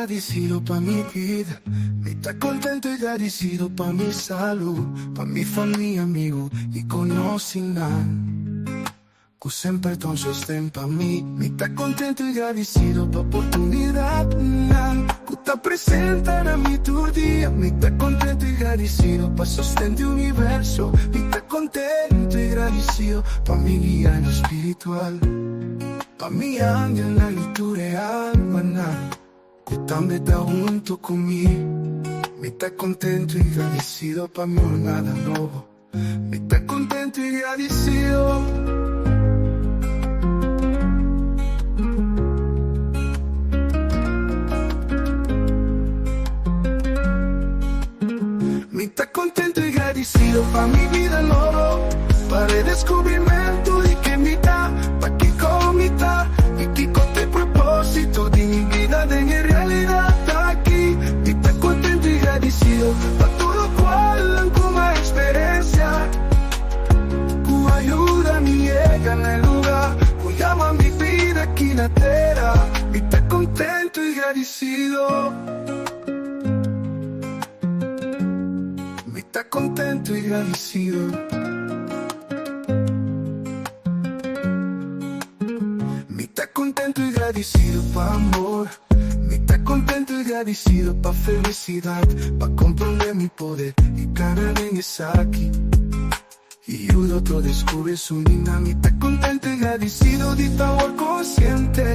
gradisido pa mi bida. Mi ta kontentu i gradisido pa mi salú, pa mi famia, amigu i konosinan ku semper ta un sosten pa mi. Mi ta kontentu i gradisido pa oportunidatnan ku ta presenta na mi tur dia. Mi ta kontentu i gradisido pa sosten di universo. Mi ta kontentu i gradisido pa mi guianan spiritual. Pa mi angelnan i tur e almanan ku tambe ta huntu ku mi. Mi ta kontentu i gradisido pa mi jornada nobo. Mi ta kontentu i gradisido. Mi ta kontentu i gradisido pa mi bida nobo, pa redeskubrimentu di ken mi ta, pa kiko mi ta i kiko ta e propósito di mi bida den e realidat aki. Mi ta kontentu i gradisido pa tur lokual ku mi a eksperensia, ku a yuda mi yega na e luga ku yama mi bida aki na tera. Mi ta kontentu i gradisido. Mi ta kontentu i gradisido. Mi ta kontentu i gradisido pa amor. Mi ta kontentu i gradisido pa felisidat, pa komprondé mi poder i kana den esaki. I yuda otro descubri su nina. Mi ta contento i gradicido di ta awor consciente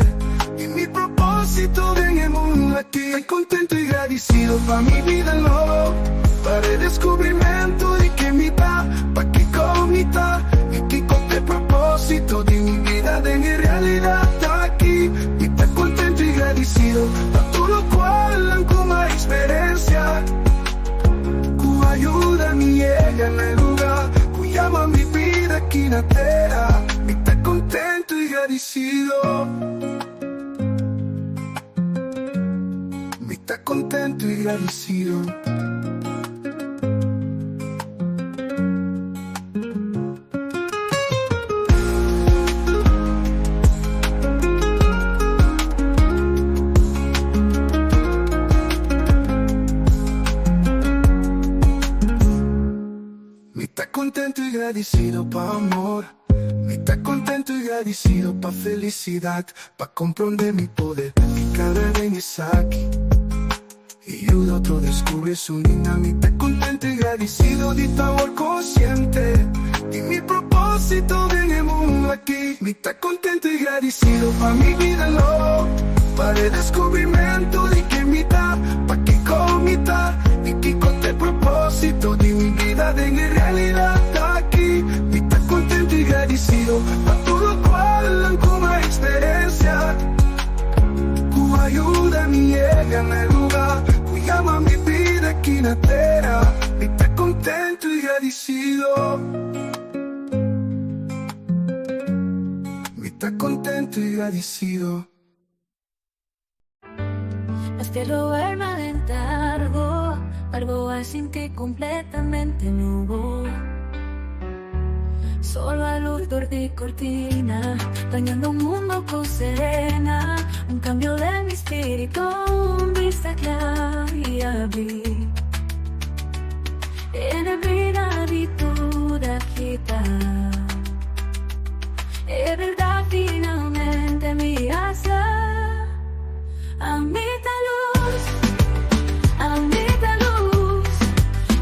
di mi proposito den e mundo aki. Ta contento i gradicido pa mi bida nobo, pa redescubrimento di ken mi ta, pa kico mi ta i kico ta e proposito di mi bida den e realidad aki. Mi ta contento i gradicido pa tur locual cu mi a experencia. Ku a yuda mi yega na e luga ku yama mi bida aki na tera. Mi ta kontentu i gradisido. Mi ta kontentu i gradisido. Mi ta kontentu i gradisido pa amor. Mi ta kontentu i gradisido pa felisidat, pa komprondé mi poder i kada den esaki. I yuda otro descubri su nina. Mi ta contento i gradicido di ta awor consciente di mi proposito den e mundo aki. Mi ta contento i gradicido pa mi bida nobo, pa redescubrimento di ken mi ta, pa kico mi ta i kico ta e proposito di mi bida den e realidad aki. Mi ta contento i gradicido pa tur locual cu mi a experiencia. Ku a yuda mi yega na e luga ku yama mi bida aki na tera. Mi ta kontentu i gradisido. Mi ta kontentu i gradisido. Mester robarme alentargo, algo a sinti completamente nubo. Solo a luz dor di cortina, dañando un mundo cu serena. Un cambio den mi spirito, un bista cla y abri. E neblina di duda kita. E berdad finalmente mi a sa. Ami ta luz, ami ta luz.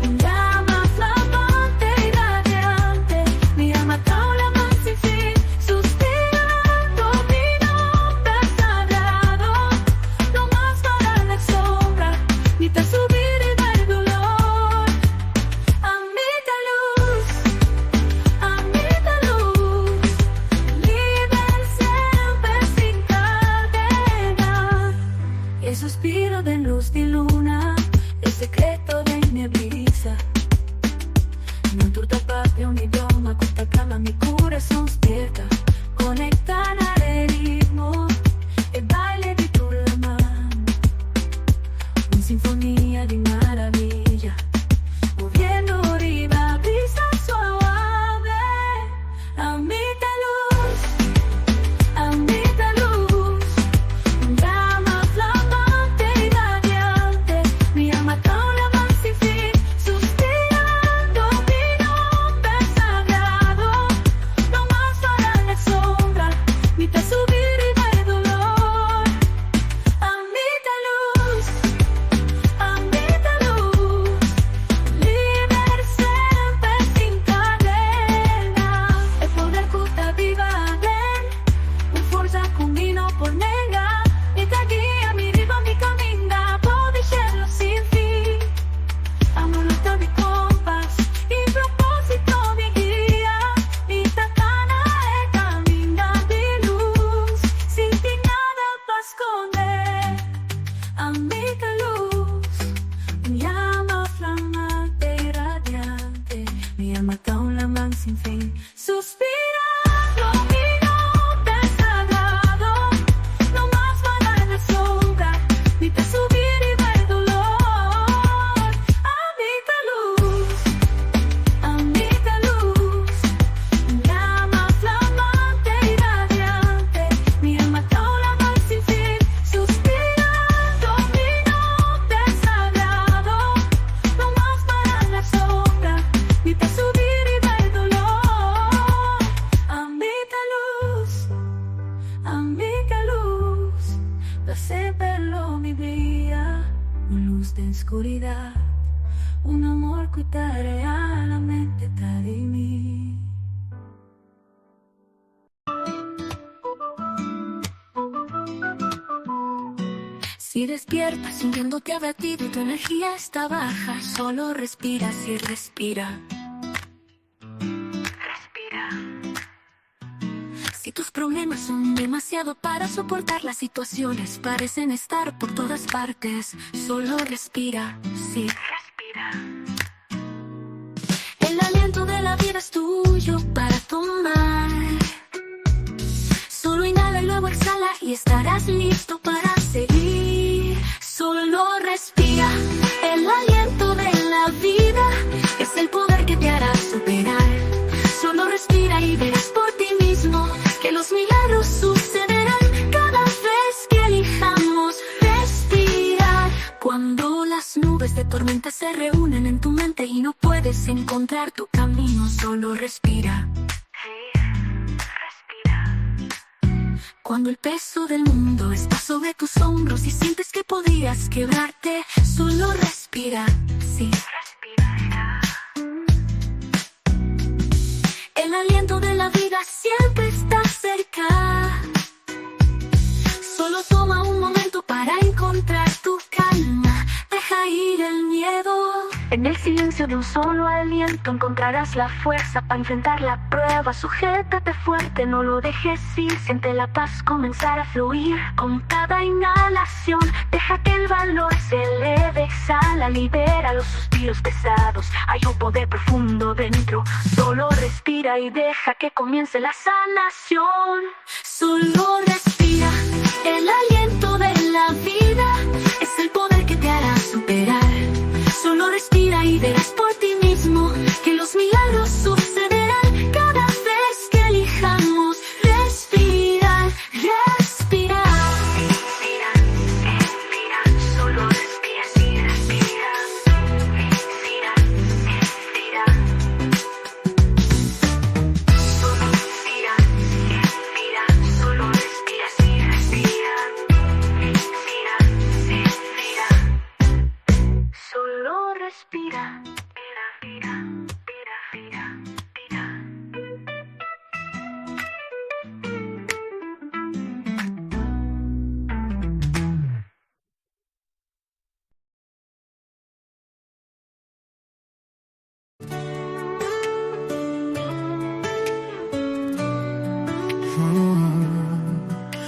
Un llama flamante y radiante. Mi alma ta un laman sin fin, suspirando mi nombre sagrado. No mas para la sombra, ni ta subi riba e dolor. Ami ta luz, ami. Suspirando mi nomber sagrado, No mas para la sombra, Mi ta subi riba e dolor. Ami ta luz, ami ta luz, Un llama flamante y radiante, Mi alma ta un laman sin fin, Suspirando mi nomber sagrado, No mas para la sombra, Mi ta subi riba e dolor. Ami ta luz, ami ta luz, Pa semper lo mi bria, Un luz den scuridad, Un amor cu ta realmente ta di mi. Si despiertas sintiéndote abatido y tu energía está baja, solo respira, sí, respira. Respira. Si tus problemas son demasiado para soportar, las situaciones parecen estar por todas partes, solo respira, sí, respira. El aliento de la vida es tuyo para tomar. Solo inhala y luego exhala y estarás listo para seguir. Solo respira. El aliento de la vida es el poder que te hará superar. Solo respira y verás por ti mismo que los milagros sucederán cada vez que elijamos respirar. Cuando las nubes de tormenta se reúnen en tu mente y no puedes encontrar tu camino, solo respira. Cuando el peso del mundo está sobre tus hombros y sientes que podrías quebrarte, solo respira, sí. Respira. El aliento de la vida siempre está cerca. Solo toma un momento para encontrar tu calma. Deja ir el miedo. En el silencio de un solo aliento encontrarás la fuerza para enfrentar la prueba. Sujétate fuerte, no lo dejes ir. Siente la paz comenzar a fluir. Con cada inhalación, deja que el valor se eleve. Exhala, libera los suspiros pesados. Hay un poder profundo dentro. Solo respira y deja que comience la sanación. Solo respira. El aliento de la vida es el poder que te hará superar. Solo respira y verás por ti mismo que los milagros sucederán cada vez que elijamos respirar, respirar. Respira, respira, solo respira, sí, respira. Respira, respira. Solo respira, respira, solo respira, sí, respira. Respira, respira. Solo respira. Respira, respira, respira.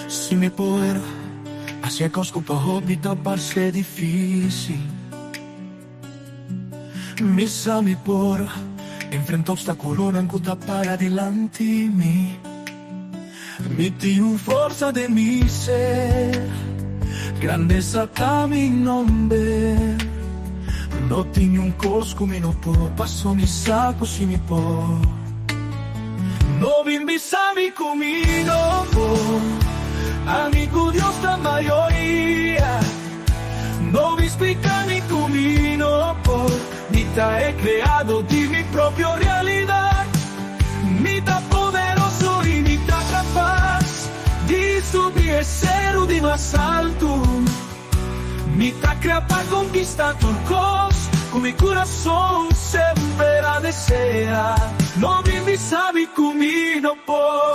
Si mi por haci cos cu pa hopi ta parce dificil, Mi sa mi por enfrenta obstaculonan cu ta para dilanti mi. Mi tin un forsa den mi ser, grandeza ta mi nomber. No tin niun cos cu mi no por, paso mi sa cu si mi por. No bin bisa mi cu mi no por, ami cu Dios ta mayoria. No bin splica mi cu mi no por, mi ta e creado di mi propio realidad. Mi ta poderoso y mi ta capaz di subi e ceru di mas alto. Mi ta crea pa conquista tur cos cu mi curason semper a desea. No bin bisa mi cu mi no por.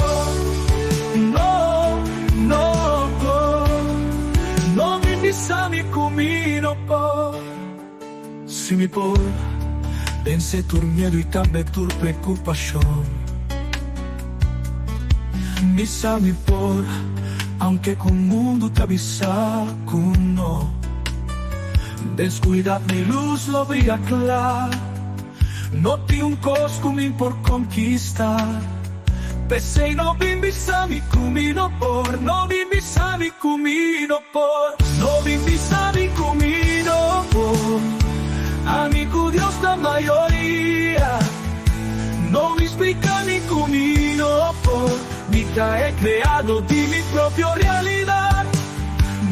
No, no por. No bin bisa mi cu mi no por. Si mi por, vence tur miedo y tambe tur preocupacion. Mi sa mi por, aunke cu mundo ta bisa cu no. Descuida mi luz lo bria cla. No tin un cos cu mi por conquista. P'esei no bin bisa mi ku mi no por, no bin bisa mi ku mi no por, no bin bisa mi ku mi no por. Ami ku Dios ta mayoria. No bin splika mi ku mi no por, mi ta e kreado di mi propio realidat.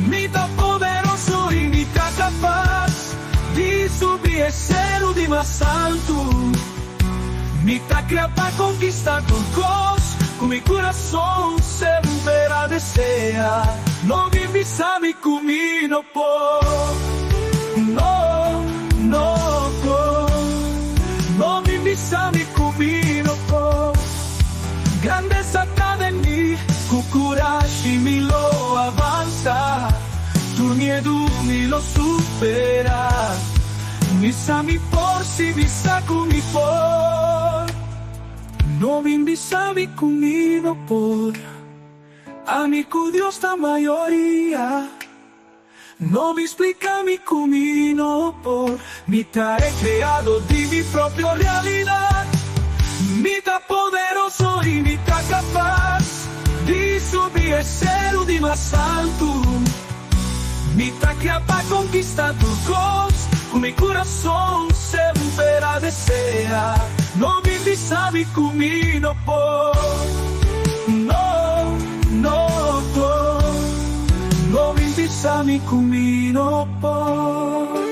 Mi ta poderoso i mi ta kapas di subi e seru di mas altu. Mi ta krea pa konkistá tur kos ku mi kurason semper a desea. No bin bisa mi ku mi no por, no, no por. No bin bisa mi ku mi no por. Grandesa ta den mi, ku kurashi mi lo avansa. Tur miedu mi lo superá. Mi sa mi por si mi sa ku mi por. No bin bisa mi ku mi no por. Ami ku Dios ta mayoria. No bin splika mi ku mi no por. Mi ta e kreado di mi propio realidat. Mi ta poderoso i mi ta kapas di subi e seru di mas altu. Mi ta kria pa konkistá tur kos ku mi kurason semper a deseá. No bin bisa mi ku mi no por, no, no por. No bin bisa mi ku mi no por.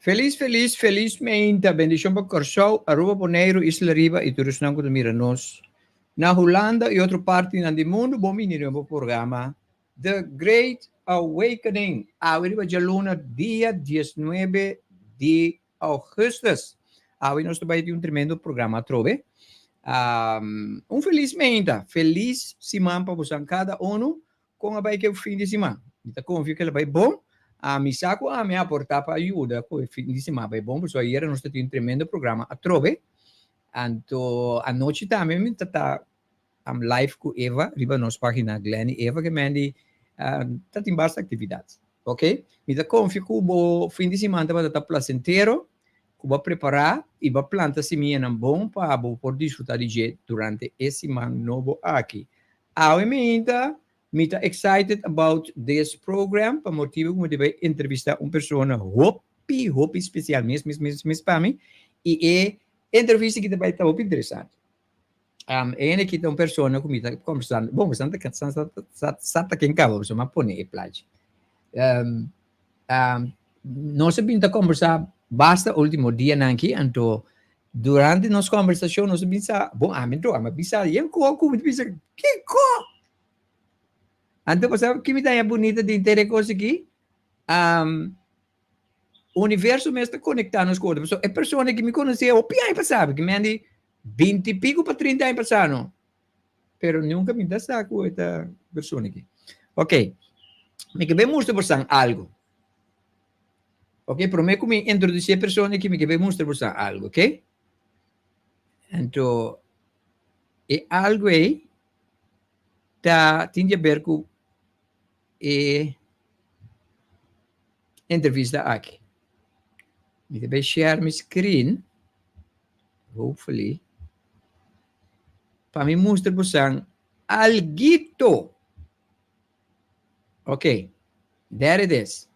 Felis felis felis meinta bendishon pa Kòrsou, Aruba, Boneiru, Isla Riba i tur esnan ku ta mira nos na Hulanda i otro partinan di mundu. Bon bini den bo programa The Great Awakening awe riba djaluna dia diesnuebe di ougùstùs. Awe nos ta bai tin un tremendo programa atrobe. Un felis meinta, felis siman pa bosan kada unu. Kon a bai ku e fin di siman? Mi ta konfia ku el a bai bon. Mi sa ku ami a aportá pa yuda ku e fin di siman a bai bon, pasobra ayera nos ta tin un tremendo programa atrobe. Anto anochi tambe mi ta ta live ku Eva riba nos página Glenny Eva ke Mandy ta tin basta aktividat. Ok, mi ta konfia ku bo fin di siman tabata ta plasentero, ku bo a prepará i bo a planta simianan bon pa bo por disfrutá di dje durante e siman nobo aki. Awe mainta mi ta excited about this program pa motibu ku mi ta bai entrevistá un persona hopi hopi spesial mes mes mes mes pa mi i e entrevista aki ta bai ta hopi interesante. E hende aki ta un persona ku mi ta kombersando, bon boso ta sa ta ken kaba boso a pone e plachi. Nos a bin ta kombersá basta ultimo dianan aki anto Durante nos conversacion nos a bisa, bon ami entró, ami a bisa yen ko ku mi ta bisa, kiko? Anto bo sa ki mi ta haña bunita di inter e kos aki? Universo mes ta konektá nos ku otro. Pasobra e persona ki mi konosé hopi aña pasá, ki mi andi binti i piku pa trinta aña pasá no. Pero nunka mi ta sa ku e ta persona aki. Ok, mi ke bai mustra bosan algu. Ok, promé ku mi introdusí e persona aki mi ke bai mustra bosan algu, ok? Anto e algu ei ta tin di aber ku e entrevista aki. Mi ta bai share mi screen, hopefully, pa mi mustra bosan alguito. Ok, there it is.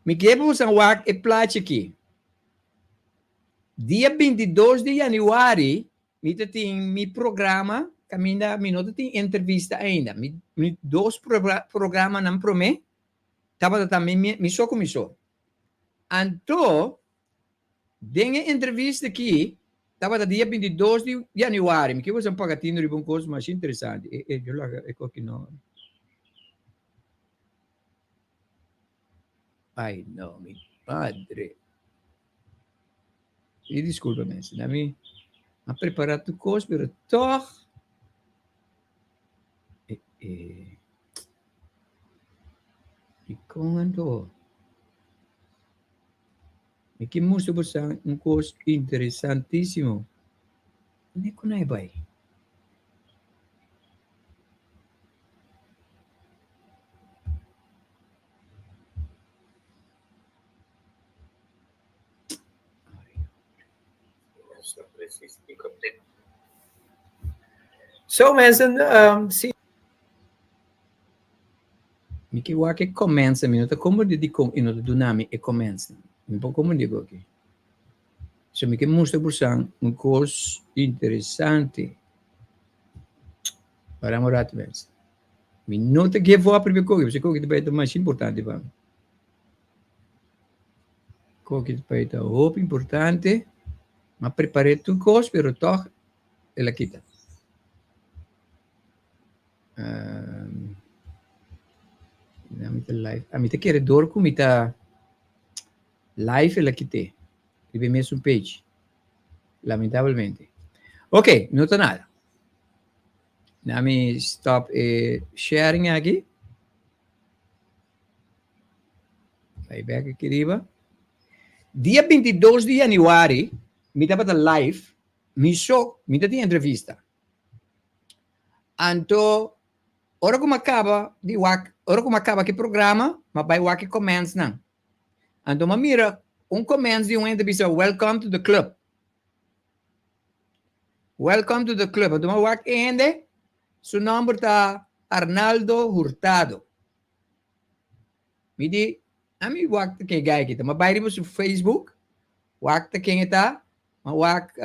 Mi ke bosan wak e plachi aki. Dia 22 di januari Mi ta tin mi programa kaminda mi no ta tin entrevista ainda. Mi mi dos programanan promé tabata ta mi mi so ku mi so. Anto den e entrevista aki tabata dia 22 di januari. Mi ke boso paga tino riba un kos masha interesante. E e yo laga e koki no. Ai no mi padre. Mi disculpa mensen, na mi a prepara tur cos pero toch eh eh dicon anto? Mi ke mustra boso un cos interesantisimo. Unda cu nan e bay? So mensen, um, si. Mi ke wak e comments, mi no ta comprende dikon e no ta duna mi e comments. Mi por comprende ku aki. So mi ke mustra bosan un kos interesante. Para un rato mensen. Mi no ta give up riba e koki, pasobra e koki ta bai ta mas importante pa mi. Koki ta bai ta hopi importante. Mi a prepar'é tur kos, pero tòg el a kita. Mi ta live. Mi ta kere dor ku mi ta live el a kit'é riba e mesun page. Lamentablemente. Ok, no ta nada. Na mi stop e sharing aki. Bai bek aki riba. Dia 22 di januari mi tabata live, mi so, mi ta tin entrevista. Anto ora ku mi a kaba di wak, ora ku mi a kaba ki programa, mi a bai wak e comments nan. Anto mi a mira un comments di un hende bisa welcome to the club. Welcome to the club. Anto mi a wak e hende, su nomber ta Arnaldo Hurtado. Mi di, ami wak ta ken e guy aki ta. Mi a bai riba su Facebook, wak ta ken e ta, mi a wak,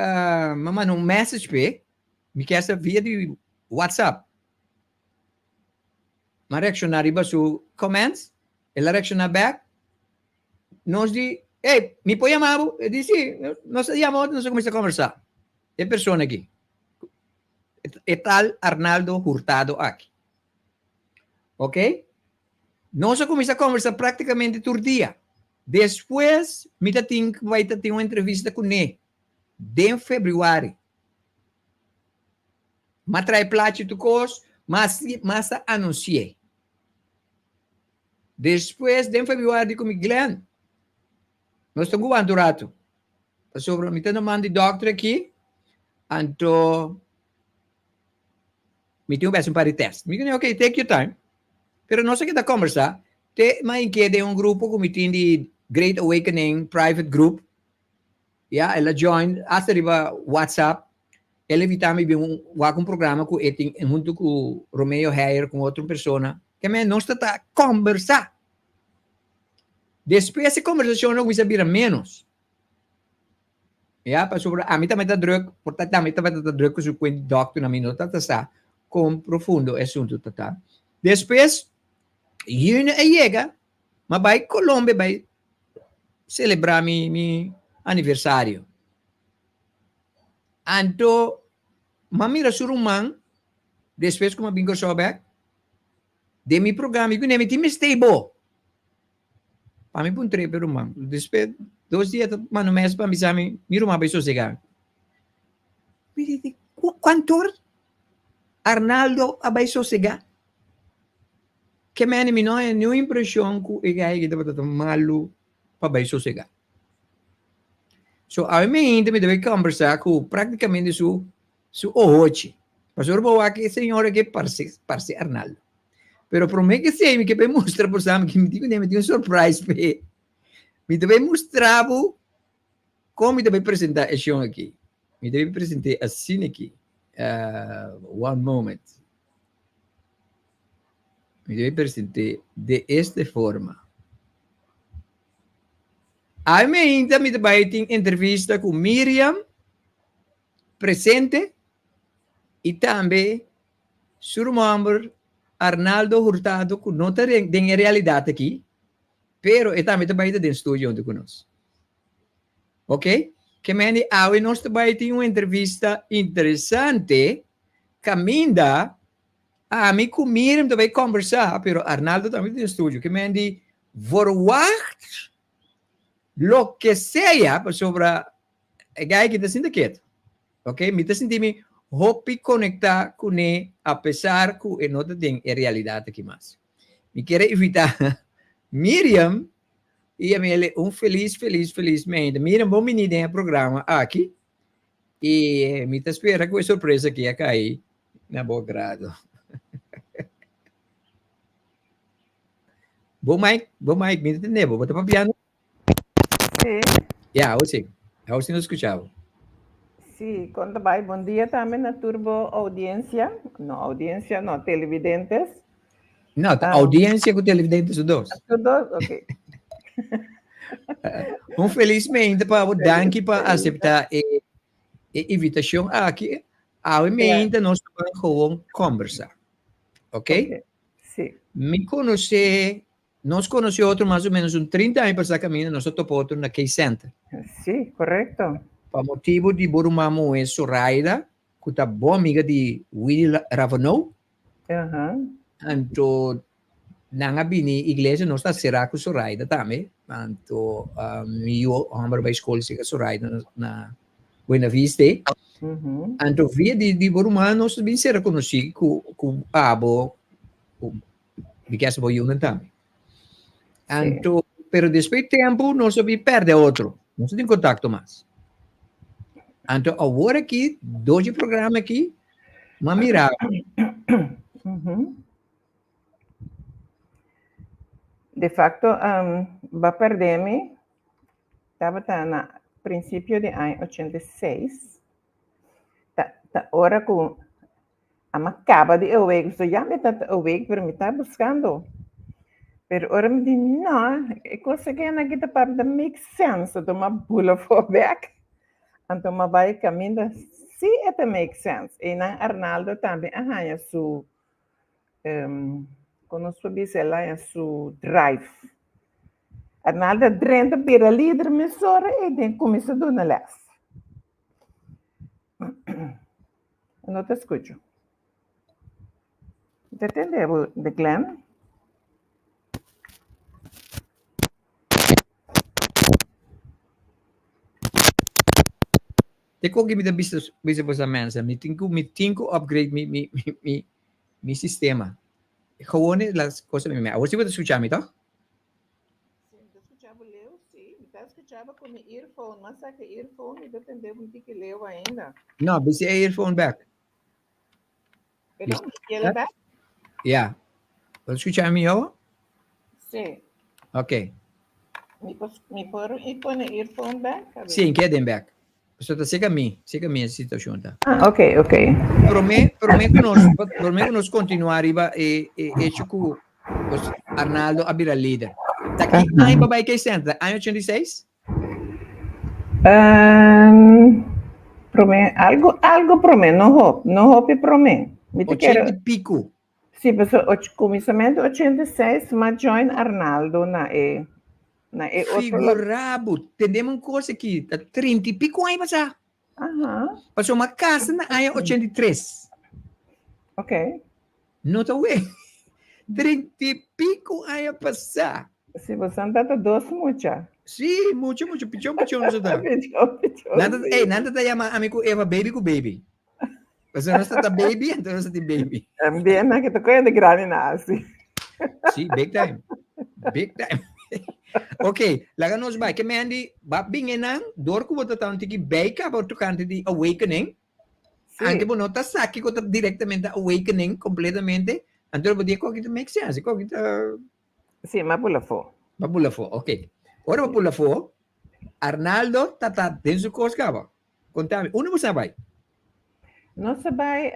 mi a manda un message p'e, mi kier sa via di WhatsApp. Mi a reacciona riba su comments, el a reacciona back. Nos di, hey, mi por yama bo? E di, si. Nos a yama otro, nos a cuminsa conversa. E persona aki, e tal Arnaldo Hurtado aki. Ok? Nos a cuminsa conversa practicamente tur dia. Despues mi ta tin cu bay ta tin un entrevista cu ne den februari. M'a trae plachi tur cos, mas a anunci'e. Despues den februari di ku mi Glenn, nos ta guanta un ratu. Pasobra mi ta na man di dokter aki, anto mi tin ku bes un par di test. Mi ku ok, take your time. Pero nos a keda kombersá te mi a hink'é den un grupo ku mi tin di Great Awakening private group. Ya, el a join hasta riba WhatsApp. El a invitá mi bin wak un programa ku e tin huntu ku Romeo Heyer ku un otro persona. Ke men nos ta ta kombersá. Despues e kombersashon a kuminsá bira ménos. Ya, pasobra ami tambe ta drùk, por ta tambe tabata ta drùk ku su kuent dòkter, ami no tabata sa kon profundo e asuntu ta ta. Despues yüni a yega, m'a bai Colombia bai selebrá mi mi aniversario. Anto m'a mira su ruman despues ku m'a bin Kòrsou bèk den mi programa i ku mi tin mester bo. Pa mi puntr'é pe ruman. Despues dos dia ta manda un mes pa bisa mi, mi ruman bai sosegá. Mi di, kuantor Arnaldo a bai sosegá? Ke mene mi no haña niun impreshon ku e gai aki tabata ta malu pa bai sosegá. So awe mi ainda mi ta bai kombersá ku praktikamente su su ohochi. Pasobra bo wak e señor aki parse parse Arnaldo. Pero promé ke esei mi ke bai mustra bo sa mi tin mi tin un surprise p'e. Mi ta bai mustra bo kon mi ta bai presentá e shon aki. Mi ta bai present'é asina aki. One moment. Mi ta bai present'é de este forma. Awe mi ainda mi ta bai tin entrevista ku Miriam presente i tambe su ruman Arnaldo Hurtado ku no ta den e realidat aki, pero e tambe ta bai ta den studio huntu ku nos. Ok, ke mende awe nos ta bai tin un entrevista interesante kaminda ami ku Miriam ta bai kombersá, pero Arnaldo tambe ta den studio. Ke mende verwacht loke sea pasobra E guy ki ta sinta ketu. Ok, mi ta sinti mi hopi konektá kuné apesar ku e no ta den e realidat aki mas. Mi kier a invitá Miriam i Amelia un felis, felis, felis meinta. Miriam, bon bini den e programa aki i mi ta spera ku e sorpresa aki a kai na bo agrado. Bo mic, bo mic, mi ta tende bo, bo ta papiando? Sí. Ya, awo sí. Awo sí nos escucha bo. Sí, kon ta bai? Bon dia tambe na tur bo audiencia. No, audiencia no, televidentes. No, ta audiencia ku televidentes su dos. Su dos, ok. Un felizmente pa bo. Danki pa acepta e, e invitacion aki. Awe mente nos ta ban gewoon conversa. Ok? Ok, sí. Mi conoce Nos conoce otro mas o menos un 30 aña pasá caminda nos a topa otro na Key Center. Sí, correcto. Pa motibo di bo ruman muhé Zoraida, cu ta bon amiga di Willy Raveneau. Anto nan a bini iglesia, nos ta cerá cu Zoraida tambe. Anto mi yu homber a bay scol cerca Zoraida na Buena Vista. Anto via di bo ruman nos a bin cera conoci cu abo, cu Mi ke hasi bo yunan tambe. Anto, pero despues di tempu nos a bin perde otro. Nos no tin kontakto mas. Anto awor aki, dos di programa aki, m'a mira. De facto, um, ba perde mi, tabata na principio di aña 86, ta, ta ora ku Ama caba di awake, so ya mi ta awake pero mi ta buscando. Pero ora mi di no, e cos aki nan kita papia ta make sense, anto mi a bula for bek, anto mi a bai caminda si e ta make sense. Einan Arnaldo tambe a haña su, con nos por bisa el a haña su drive. Arnaldo a drenta bira lider mesora ei den cuminsa duna les. No te escucho. Te tende de Glenn? Te koki mi ta bisa bisa bosa mensen, mi tin ku mi tin ku upgrade mi mi mi mi mi sistema. Gewoon las cosas mi me. Awor si bo ta escucha mi toch? Sí, mi ta skucha bo leu, sí. Mi ta skucha bo ku mi earphone. M'a saka e earphone, mi ta tende bo un tiki leu ainda. No, bisi e earphone bek. Perdon, mi kier bek? Ja. Bo ta skucha mi awo? Sí. Ok. Mi por, mi por i pone earphone bek? Sí, keda den bek. Pasobra ta seka mi, seka mi e situacion ta. Ah, ok, ok. Prome, prome ku nos, prome ku nos kontinuá riba e, e hecho ku pues, Arnaldo a bira lider. Ta ki aña pa bai K-Center? Aña 86? Um, prome, algo, algo prome, no hop, no hopi prome. Mi te 80 y pico. Sí, paso och, kuminsamentu 86 ma join Arnaldo na e na e otro Figura bo, tendemos un kos aki, ta 30 y pico aña pasá. Aha. Paso ma kasa na aña 83. Ok. No ta we. 30 y pico aña pasá. Si bo san tata dos mucha. Sí, mucho, mucho. Pichon, pichon nos ta. Pichon, pichon. Nan ta, ey, nan ta yama ami ku Eva baby ku baby. Pasobra nos ta baby, anto nos ta tin baby. También na que te coge de grande na así. Sí, big time. Big time. Ok, laga nos bai. Ke Mandy, ba bin enan, door ku bo ta ta un tiki bij kaba tokante di awakening. Sí. Anke bo no ta sa kiko ta directamente awakening completamente, anto bo di e koki ta make sense, e koki ta Sí, m'a bula afó. M'a bula afó, ok. Ora bo bula afó, Arnaldo ta ta den su kos kaba. Kontami, unda bo sa bai? Nos a bai,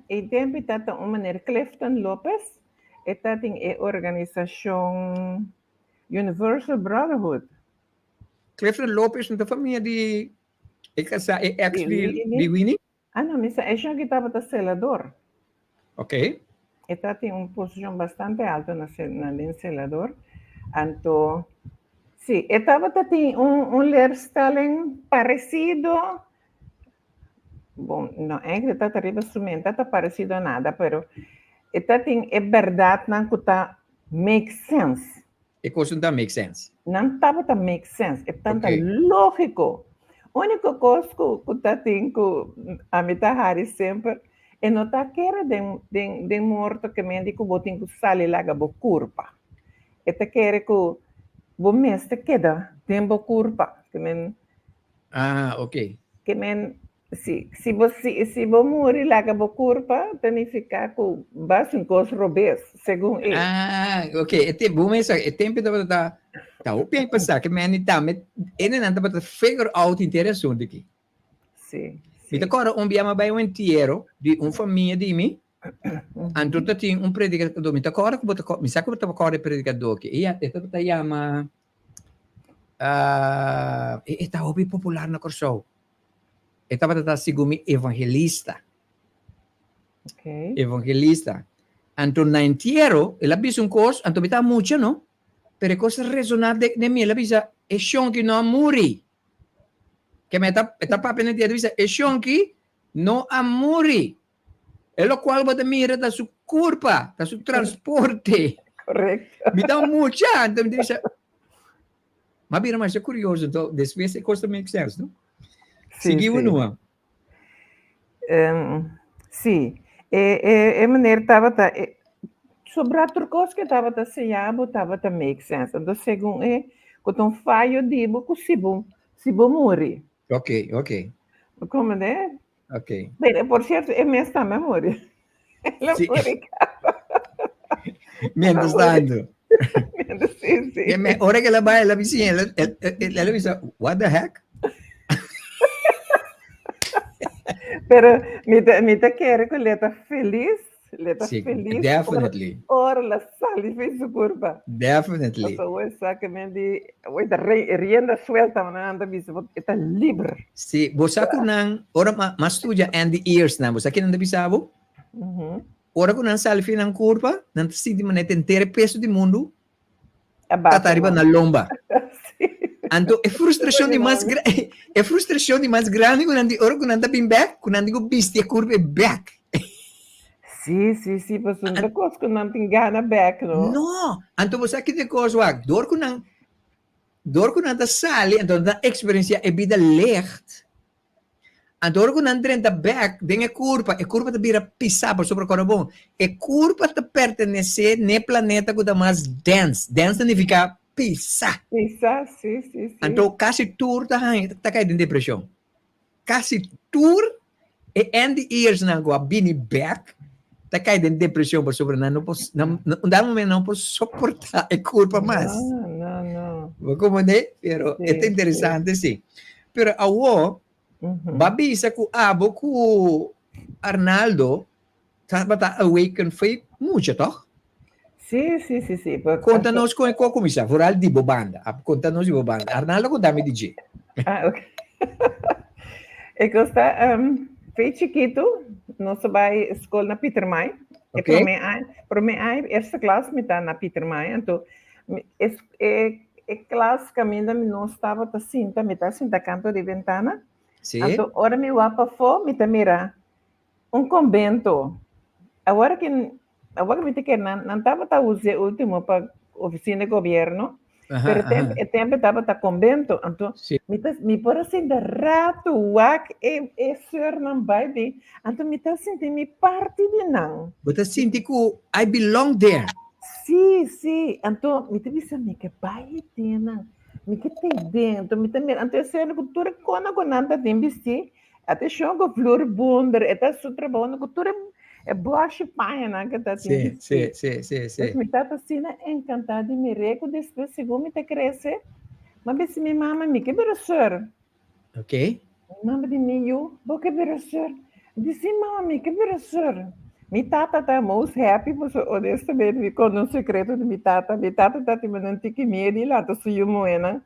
e tempu ta ta un meneer Clifton Lopez, e ta tin e organisashon Universal Brotherhood. Clifton Lopez no ta famia di e kasá, e ex di di Winnie? Ah no, mi sa e shon ki tabata selador. Ok. E ta tin un posishon bastante alto na na den selador. Anto, si, e tabata tin un un leerstelling parecido, bon, no eigenlijk ta ta riba su mente ta parecido nada, pero e ta tin e berdadnan ku ta make sense. E kosnan ta make sense. Nan tabata make sense. E tanta okay. lógico. Único kos ku, ku ta tin ku ami ta hari semper, e no ta kere den, den, den morto ke men di ku bo tin ku sali laga bo kurpa. E ta kere ku bo mester keda den bo kurpa. Ke men, Ah, ok. Ke men, Si, si bo, si, si bo muri laga bo kurpa, ta nifiká ku bo hasi un kos robes, segun e. Ah, ok. E te, bo mesa, e tempu tabata ta, ta hopi aña pasá, ke meni tambe, enenan tabata figure out henter e asuntu aki. Si, Mi si. ta kòrda un bia mi a bai un entiero di un famia di mi, anto ta tin un predikadó, mi ta kòrda ku bo ta kòrda, mi sa ku bo ta kòrda e predikadó aki, e e tabata yama, e ta hopi popular na Kòrsou. E tabata ta segun mi evangelista. Okay. Evangelista. Anto na entiero, el a bisa un kos, anto mi ta mucha, no? Pero e kos a resoná den, den mi. El a bisa, e shonki no a muri. Ke mi ta, e ta papia na entiero, bisa, e shonki no a muri. E lokual bo ta mira ta su kurpa, ta su transporte. Correcto. Mi ta mucha, anto mi ta bisa, M'a bira masha curioso, enton despues e cos ta make sense, no? Sí, Sigui sí. unua. Um, sí, e, e, e meneer tabata, e, sobra tur cos que tabata siña bo tabata make sense. Enton segun e, cu ta un fallo di bo cu si bo, si bo muri. Ok, ok. Bo comprende? Ok. Pero, por cierto, e mes tambe a muri. El a Sí. muri caba. Mientras tanto. Mientras, sí, sí. E me, ora que el a bai, el a bisa, el, el, el, el a bisa, what the heck? Pero mi ta, mi ta kere ku le ta feliz Le ta Sí, feliz definitely. ora, ora la sali fi su curpa. Definitely. Paso hoy sa que men di, hoy ta re, rienda suelta, man anda bisa, bo ta libre. Sí, bo sa ku nan, ora ma, ma studia Andy Ears nan, bo sa kinan ta bisa bo? Ora ku nan sali fi nan curpa, nan ta sinti manera henter e peso di mundu ta riba nan lomba. Sí. Anto e frustracion di mas gra e frustracion di mas grandi ku nan di ora ku nan ta bin bek, ku nan di ku bisti e kurpa e bek. Sí, sí, sí, pasobra no ta kos ku nan tin gana bek, no? No, anto bo sa ki ta e kos wak, dor ku nan dor ku nan ta sali, anto nan ta eksperensiá e bida licht, Anto ora ku nan drenta bèk den e kurpa, e kurpa ta bira pisá, pasobra kòrda bon, e kurpa ta pertenesé n'e planeta ku ta mas dens. Dens ta nifiká pisá. Pisá, sí, sí, sí. Anto kasi tur ta haña, ta kai den depreshon. Kasi tur e NDE'ersnan ku a bini bèk ta kai den depreshon pasobra nan no por, nan, un dado momento nan no por soportá e kurpa mas. No, no, no. Bo komprendé? Pero e ta Sí, sí. interesante, sí. Pero awo, ba bisa ku abo ku Arnaldo tabata awaken fo'i mucha, tòg? Sí, sí, sí, sí. Konta nos kon e kos kuminsá, foral di bo banda. Konta nos di bo banda. Arnaldo konta mi di dje. Ah, ok. E kos ta, fo'i chikitu nos a bai skol na Pietermaai. E promé aña, promé aña, eerste klas mi ta na Pietermaai. Anto E, e klas kaminda mi nos tabata sinta, mi ta sinta kanto di bentana. Sí. Anto ora mi wak pafó, mi ta mira un konbento. Awor ki, awor ki mi ta kere, nan, nan tabata usa e último pa oficina di gobierno. Pero e tempo tabata convento, anto mi ta mi por a sinta rato wak e e soeurnan bai bin, anto mi ta sinti mi parti di nan. Bo ta sinti ku I belong there. Sí, sí, anto mi ta bisa mi ke bai den nan, mi ke ta den, anto mi ta mira, anto e soeurnan ku tur e kona ku nan ta tin bisti, Atenshon ku Fleur Bunder, e ta su trabou ku tur e bòshi pañanan ku ta tin Sí, sí, sí, sí, sí. Pues mi tata asina enkantá di mir'é ku despues segun mi ta krese, m'a bisa mi mama mi ke bira sùr. Ok. Mi mama di mi yu, bo ke bira sùr? Mi di sí mama mi ke bira sùr. Mi tata ta most happy pasobra honestamente mi konta un sekreto di mi tata, mi tata ta tin un tiki miedu i lanta su yu muhénan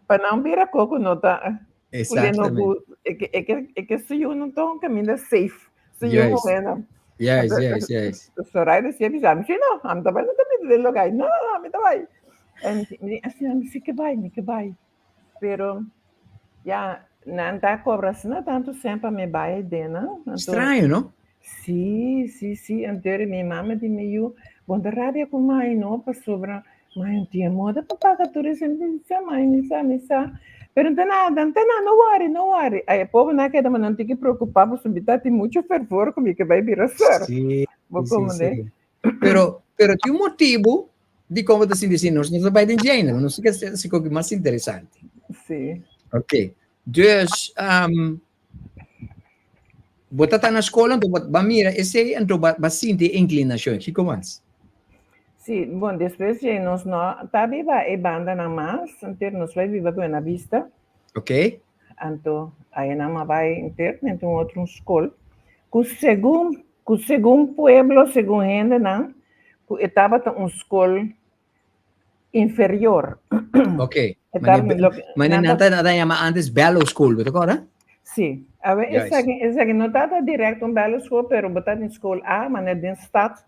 pa nan bira koko no ta Exactamente. E ke, e ke, e ke su yu no ta un kaminda safe. Su yu Juist. muhénan. Juist, juist, juist. Soraya decía, bisa, mi no, ami ta bai no kaminda den lugá. No, no, no, ami ta bai. En mi asina, mi si ke bai, mi ke bai. Pero, ya, nan ta kobra asina tantu sen pa mi bai den nan. Anto, Straño, no? Sí, sí, sí. Anto mi mama di mi yu, bo no ta rabia ku mai no, pasobra mai no tin e moda pa paga tur esei. Mi sa, mai, mi sa, mi sa. Pero no ta nada, no ta nada, no worry, no worry. Ai, e pobernan a keda, ma nan tin ki preokupá pasobra mi ta tin muchu fervor ku mi ke bai bira sùr. Sí, Bo sí, komprendé? sí. Pero, pero tin un motibu di kon bo ta sinti asina. Nos no ta bai den djei, nos ke hasi koki mas interesante. Sí. Oké. Dus, um, Bo ta ta na skol anto bo ba mira esei anto ba ba sinti e inklinashon. Kiko mas? Sí, bon, despues dje nos no ta biba e bandanan mas, enter nos bai biba Buena Vista. Ok. Anto ayanan a bai enter den un otro skol ku segun ku segun pueblo, segun hendenan, ku e tabata un skol inferior. Ok. Mane nan ta yama antes Bello School, bo ta acorda? Sí. Awe esaki, esaki no tata direct un Bello School, pero bo ta den school A, mane den stad,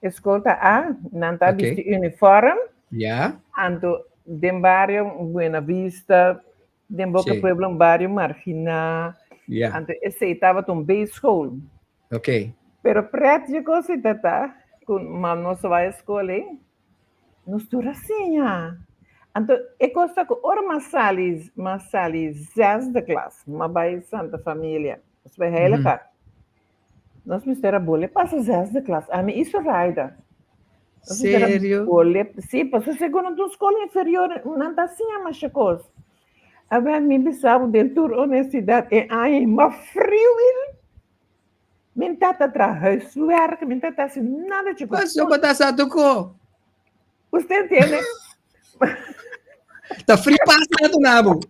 e school ta A, nan ta bisti uniform. Ja. Anto den bario Buena Vista, den Boca Pueblo un bario marginá. Ja. Anto esei tabata un B school. Ok. Pero pret dje cosita ta, cu ma nos a bai school ei, Nos tur a siña. Anto e kos ta ku ora m'a sali, m'a sali zesde klas, m'a bai Santa Familia, nos bai Heilig Hart. Nos mester a bole pasa zesde klas, ami i Zoraida. Nos mester a Serio? bole, sí, pasobra segun nan ta un skol inferior, nan ta siña masha kos. Awel mi bisa bo den tur honestidad, e aña m'a friu. Min tata traha huiswerk, min tata hasi nada chico. Paso bo ta sa toko. Usted entiende? Ta free pass na tu nabo.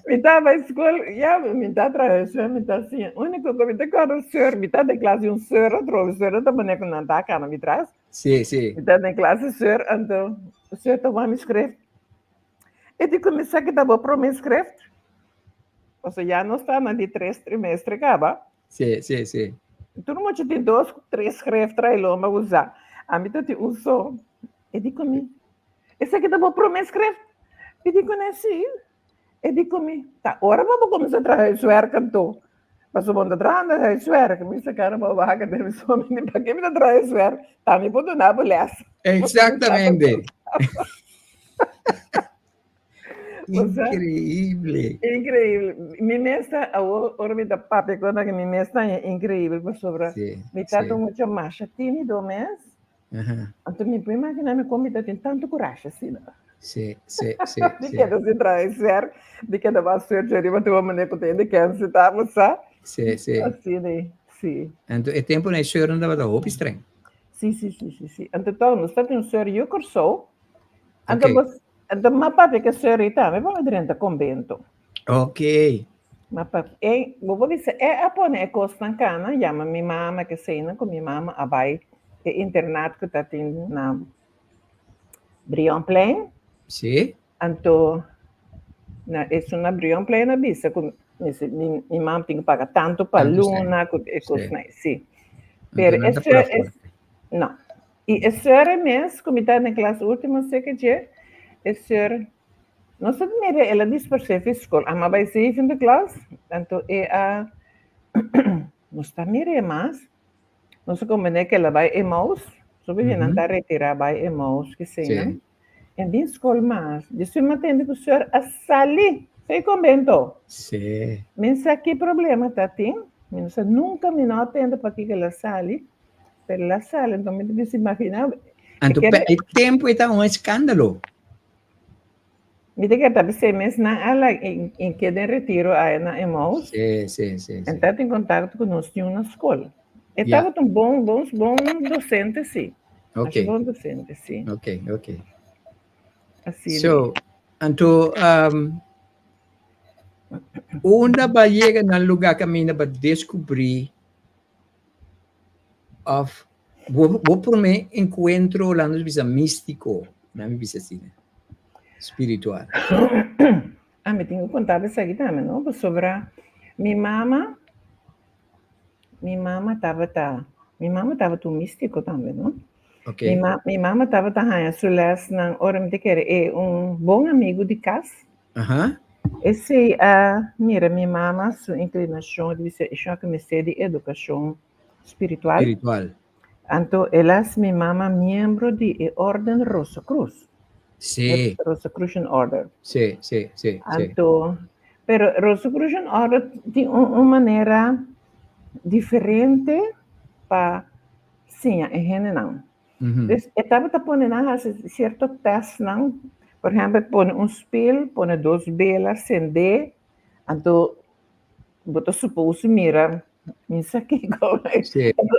Mi ta bij school, ja, mi ta traha huiswerk, mi ta siña. Único ku mi ta kòrda seur, mi ta den klas di un seur atrobe, seur ta pone ku nan ta kana mi tras. Sí, sí. Mi ta den klas di seur, anto seur ta wak mi schrift. E di ku mi sa ki ta bo promé schrift. Pasobra ya nos ta na di tres trimestre kaba. Sí, sí, sí. Tur mucha tin dos, tres schrift trae lomba usa. Ami ta tin un so. E di ku mi, esaki ta bo promé schrift? Mi di ku ne, sí. E di ku mi, ta ora bo bo kuminsá traha huiswerk anto. Pasobra bo no ta trahando huiswerk. Mi sa kara bo wak den mi so, mi di, pak'é mi ta traha huiswerk? Ta mi por duna bo lès. Exactamente. Increíble. Increíble. Mi mes ta, awor, ora mi ta papia con mi mes ta increíble pasobra Sí, mi ta sí. mucho mas tímido mes. Ajá. Anto mi por imaginá mi kon mi ta tin tanto coraje asina. Sí, sí, sí, Di sí. keda sin traha ser, di keda ba search riba tu manera ku te ken si ta sa. Sí, sí. Asina, sí. Anto e tempo na e seur nan tabata hopi streng. Sí, sí, sí, sí, sí. Anto toch, nos ta tin un seur yu Kòrsou. Anto Ok. bos, anto m'a papia ku e seur ei tambe pa mi drenta konbento. Ok. M'a papia, e, bo por bisa, e a pone e kosnan kana, yama mi mama ke eseinan ku mi mama a bai e internat ku ta tin na Brionplein. Sí. Anto na esun na Brionplein a bisa ku mi mi mi mama tin ku paga tantu pa Tantu sèn. luna ku e Sí. kosnan ei, sí. Anto Pero nan e ta pura seur e fuerte. no. I e seur e mes ku mi ta den klas ultimo seke dje, e seur no sa mira el a dispersé fi skol. Ama bai zevende klas, anto e a no sta mir'é mas. Nos a komprendé ku el a bai Emmaus. So bini nan ta retira bai Emmaus ki seinan. En bin skol mas. Despues mi a tende ku sùr a sali fei konbento. Mi no sa ki problema ta tin. Mi no sa nunka mi no a tende pakiko el a sali. Pero el a sali enton mi ta bisa imagina. Anto e tempu e ta un eskandalo. Mi ta kere ta bis'é mes nan a la in keda en retiro aya na Emmaus. Sí, sí, sí, sí. En ta tin contacto cu nos tin na school. E Ja. tabata un bon, bon, bon docente, sí. Ok. Masha bon docente, sí. Ok, ok. Así. So, anto, um, unda ba yega na lugar caminda ba descubrí of bo, bo promé encuentro, laat nos bisa místico, laat mi bisa asina, spiritual? Ah, mi tin ku konta esaki tambe, no? Pasobra mi mama, mi mama tabata, mi mama tabata un místiko tambe, no? Ok. Mi ma, mi mama tabata haña su lèsnan ora mi ta kere e un bon amigu di kas. Aha. Esei a mira mi mama su inklinashon di bisa e shon ku mester di edukashon spiritual. Spiritual. Anto el a hasi mi mama miembro di e Orden Rosacruz. Sí. Rosacrucian Order. Sí, sí, sí, sí. Anto, pero Rosacrucian Order tin un, un manera diferente pa siña e hendenan. Dus e tabata pone nan hasi sierto testnan, por ehèmpel pone un spil, pone dos bela sendé, anto bo ta supose mira mi sa kiko.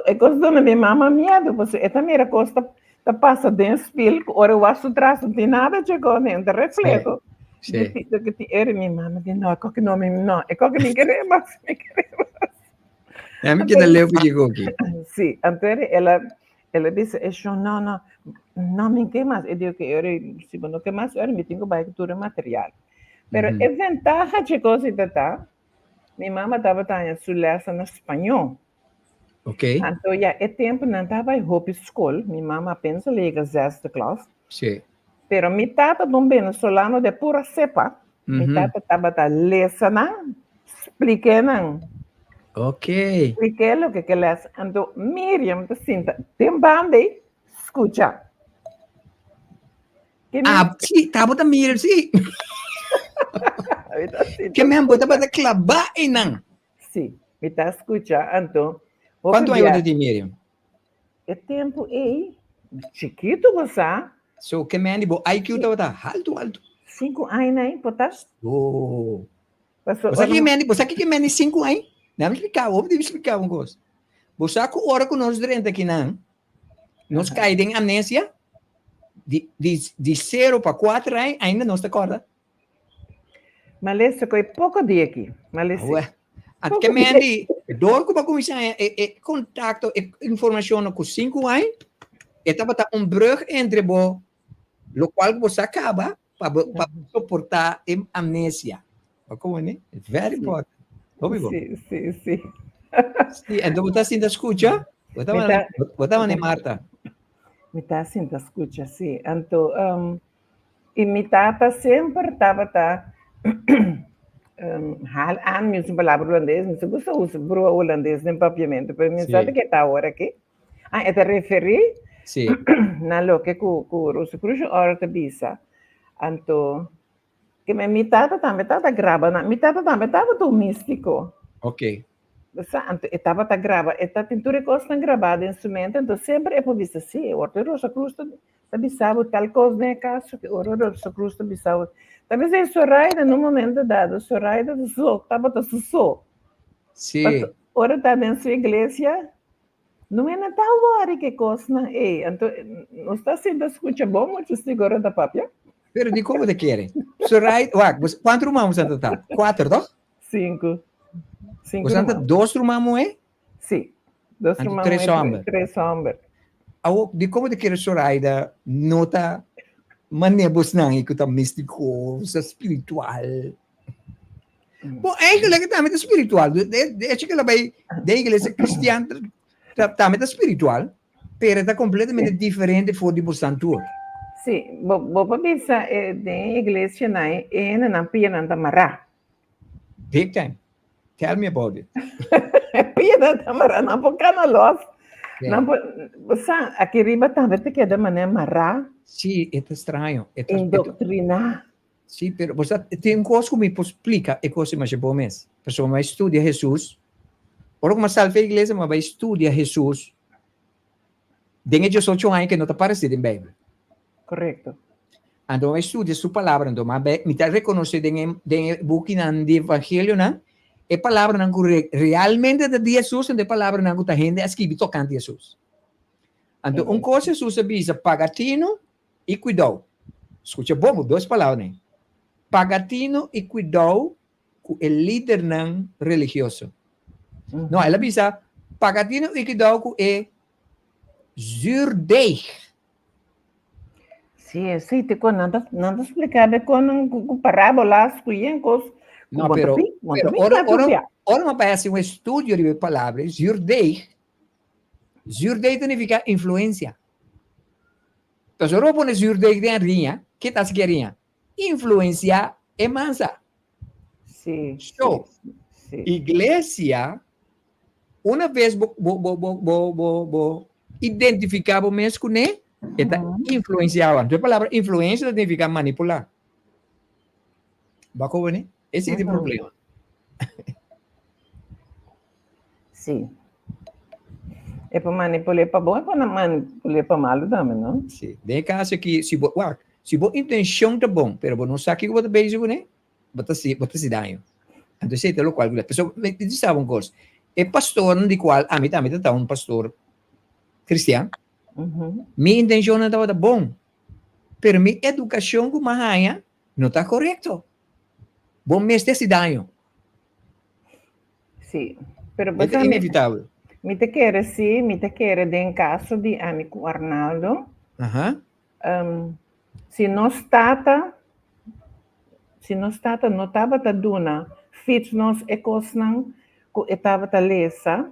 E kos duna mi mama miedu, pasobra e ta mira kos ta ta pasa den spil ku ora e wak su tras no tin nada dje kos, ta refleho. Di mi mama di no, e koki no, no, e koki mi kere mas, mi kere mas. Ja, mi keda leu ku dje koki. Sí, anto el a el a bisa e shon, no, no, no mi ke mas. E di oke, ora si bo no ke mas, ora mi tin ku bai ku tur e material. Pero e ventaha dje kos ei ta ta, mi mama tabata haña su lèsnan na spañó. Anto ya e tempu nan ta bai hopi skol, mi mama apenas a yega zesde klas. Pero mi tata ta un venezolano de pura cepa. Mi tata tabata lesa nan, splik'é nan. Splik'é loke ke lesa. Anto Miriam ta sinta den banda ei, skucha. Ke men Ah, sí, tabata Miriam, sí. Ke men bo tabata klabá einan. Sí, mi ta skucha. Anto, hopi Kuantu aña bo ta tin, Miriam? E tempu ei, chikitu bo sa. So, ke men di bo IQ tabata haltu, haltu? Sinku aña ei, por ta. Oh. Bo sa ke men di, bo sa ke men di sinku aña? Dame splika bo, debe splika bo un kos. Bo sa ku ora ku nos drenta kinan, nos kai den amnesia, di, di, di sero pa kuater aña, ainda nos ta kòrda. Malesa ku e poko di aki. Malesa. Awè. At ke men di, dor ku bo a kuminsá e, e kontakto, e informashonnan ku sinku aña, e tabata un brug entre bo, lokual ku bo sa kaba pa bo, pa bo soportá e amnesia. Bo komo ne? Very important. Hopi bo. Sí, sí, sí. Sí, anto bo ta sinta skucha? Bo ta manda, bo ta manda Marta. Mi ta sinta skucha, sí. Anto, um, I mi tata semper tabata haal aan, mi usa un palabra hulandes, mi sa gusta usa brua hulandes den papiamentu, pero mi sa ke ta awor aki. Ah, e ta referí na loke ku ku Rosicrucian Order ta bisa. Anto, ke mi tata tambe tabata graba nan, mi tata tambe tabata un místiko. Ok. Bo sa, anto e tabata graba, e ta tin tur e kosnan grabá den su mente, anto semper e por bisa, sí, e Orde Rosacruz ta Ta bisa bo tal kos den e kaso ki ora Rosa Cruz ta bisa bo. Ta bisa e Zoraida na un momento dado, Zoraida ta so, tabata su so. Sí. Paso ora ta den su iglesia, no e no ta wòri ku e kosnan ei. Anto nos ta sinta skucha bon muchu sigur ora ta papia. Pero dikon bo ta kere? Zoraida, wak, bo, kuantu ruman bo ta ta? Kuater, toch? Sinku. Sinku Bo ta ruman. dos ruman muhé? Sí. Dos Anto ruman tres muhé, hòmber. tres hòmber. Awor, di komo ta kere Zoraida no ta manera bosnan ei ku ta místiko, sa spiritual? Bon, eigenlijk tambe ta spiritual. De, de hecho ku el a bai den iglesia kristian ta, tambe ta spiritual, pero ta kompletamente diferente for di bosnan tur. Sí, bo, bo por bisa eh, den iglesianan e hendenan pianan ta mará. Big time. Tell me about it. Pianan ta mará, nan por kana los. Nan por, bo sa, aki riba tambe ta keda manera mará. Sí, e ta straño. E ta, Indoctriná. Sí, pero bo sa, tin un kos ku mi por splika e kos masha bon mes. Pasobra mi bai studia Hesus. Ora ku mi a sal fe iglesia, mi a bai studia Hesus den e diesocho aña ke no ta paresé den Beibel. Korekto. Anto mi bai studia su palabra, anto mi ta rekonosé den e den e bukinan di evangelionan e palabranan ku realmente ta di Hesus anto e palabranan ku ta hende a skibi tokante Hesus. Anto un kos Hesus a bisa, paga tinu i kuidou. Skucha bon ku dos palabranan ei. Paga tinu i kuidou ku e lidernan religioso. No, el a bisa, paga tinu i kuidou ku e zuurdeeg. Sí, sí, te kon nan ta nan ta splika be kon nan ku ku parábolas ku yen kos ku No, bo ta pero pi, bo ta pero pi ora kla ora sufia. ora mi bai hasi un estudio riba e palabra zuurdeeg, zuurdeeg ta nifiká influensia. Entonces ora bo pone zuurdeeg den hariña, ke ta hasi ku e hariña? Influensiá e mansa. Sí, So, sí, sí. iglesia, una vez bo, bo, bo, bo, bo, bo, bo identifiká bo mes kuné, e ta influensiá bo. Entonces e palabra influensia ta signifiká manipulá. Bo a koba ne? Ese ta e problema. Sí. E por manipul'é pa bon, e por manipul'é pa malu tambe, no? Sí. Den e kaso aki, si bo, wak, si bo intenshon ta bon, pero bo no sa kiko bo ta bezig kuné, bo ta hasi, bo ta hasi daño. Anto esei ta lokual ku ta. Pasobra, mi ta bisa bo un kos, e pastornan di kual ami tambe ta ta un pastor kristian, mi intenshonnan tabata bon, pero mi edukashon ku mi a haña no ta korekto. Bo mester hasi daño. Sí, pero E ta inevitabel. Mi ta kere sí, mi ta kere den kaso di ami ku Arnaldo. Aha. Si nos tata, si nos tata no tabata duna fits nos e kosnan ku e tabata lesa,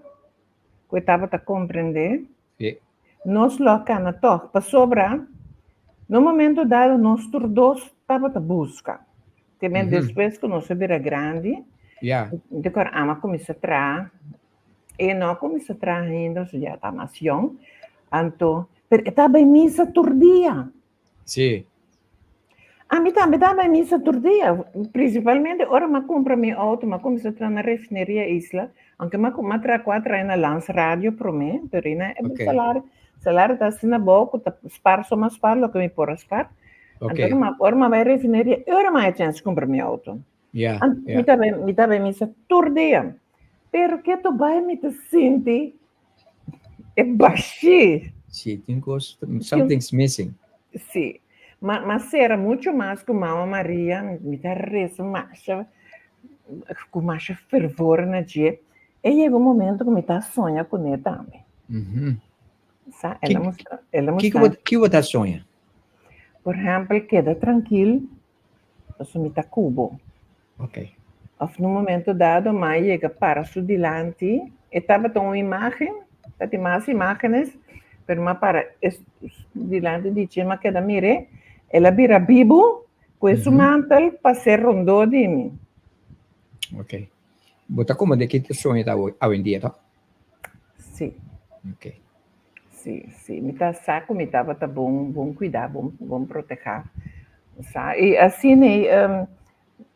ku e tabata komprendé, Sí. nos lo a kana tòg. Pasobra, na un momento dado nos tur dos tabata buska. Te men despues ku nos a bira grandi, mi ta kòrda ama kuminsá traha. E no a kuminsá traha ainda, so ya ta mas yòn. Anto, pero e ta bai misa tur dia. Sí. Ami tambe ta bai misa tur dia, principalmente ora m'a cumpra mi auto, m'a cuminsa traha na Refineria Isla, aunke m'a m'a traha cuatro aña na Lans Radio prome, pero ina e salario, salario ta asina abou cu ta spar so m'a spar loke mi por a spar. Anto m'a ora m'a bai Refineria e ora m'a haña chance cumpra mi auto. Mi ta bai mi ta bai misa tur dia, pero keto bai mi ta sinti E bashí. Sí, tin kos, something's missing. Sí. Ma, ma sera mucho mas ku Mama Maria, mi ta resa masha, ku masha fervor na dje. E yega un momento ku mi ta soña kuné tambe. Sa, el a mustra, el a mustra. Kiko bo ta soña? Por ehèmpel, keda trankil, pasobra mi ta ku bo. Ok. Of na un momento dado m'a yega para su dilanti, e tabata un imagen, tabatin mas imagenes, pero m'a para dilanti di dje, m'a keda mir'é, el a bira bibu ku e su mantel pas'é rondó di mi. Ok. Bo ta komprendé ki ta soño ta awendia, to? Sí. Ok. Sí, sí, mi ta sa ku mi tabata bon, bon kuidá, bon, bon protehá. Sa, i asina ei,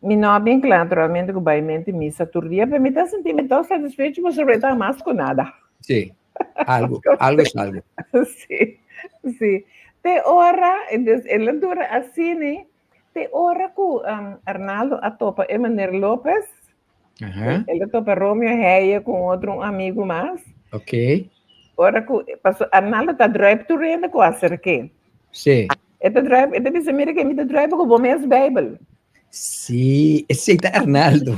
Mi no a bin kla naturalmente ku bai mente misa tur dia, pero mi ta sinti mi tok satisfecho pasobra e ta mas ku nada. Sí, algo, algo es algo. Sí, sí. Te ora, entonces el a dura asina, te ora ku Arnaldo a topa e meneer Lopez, el a topa Romeo Heije ku un otro un amigu mas. Ok. Ora ku, paso Arnaldo ta druip tur hende ku a aserk'é. Sí. E ta druip, e ta bisa, mira ke mi ta druip ku bo mes Bijbel. Sí, esei ta Arnaldo.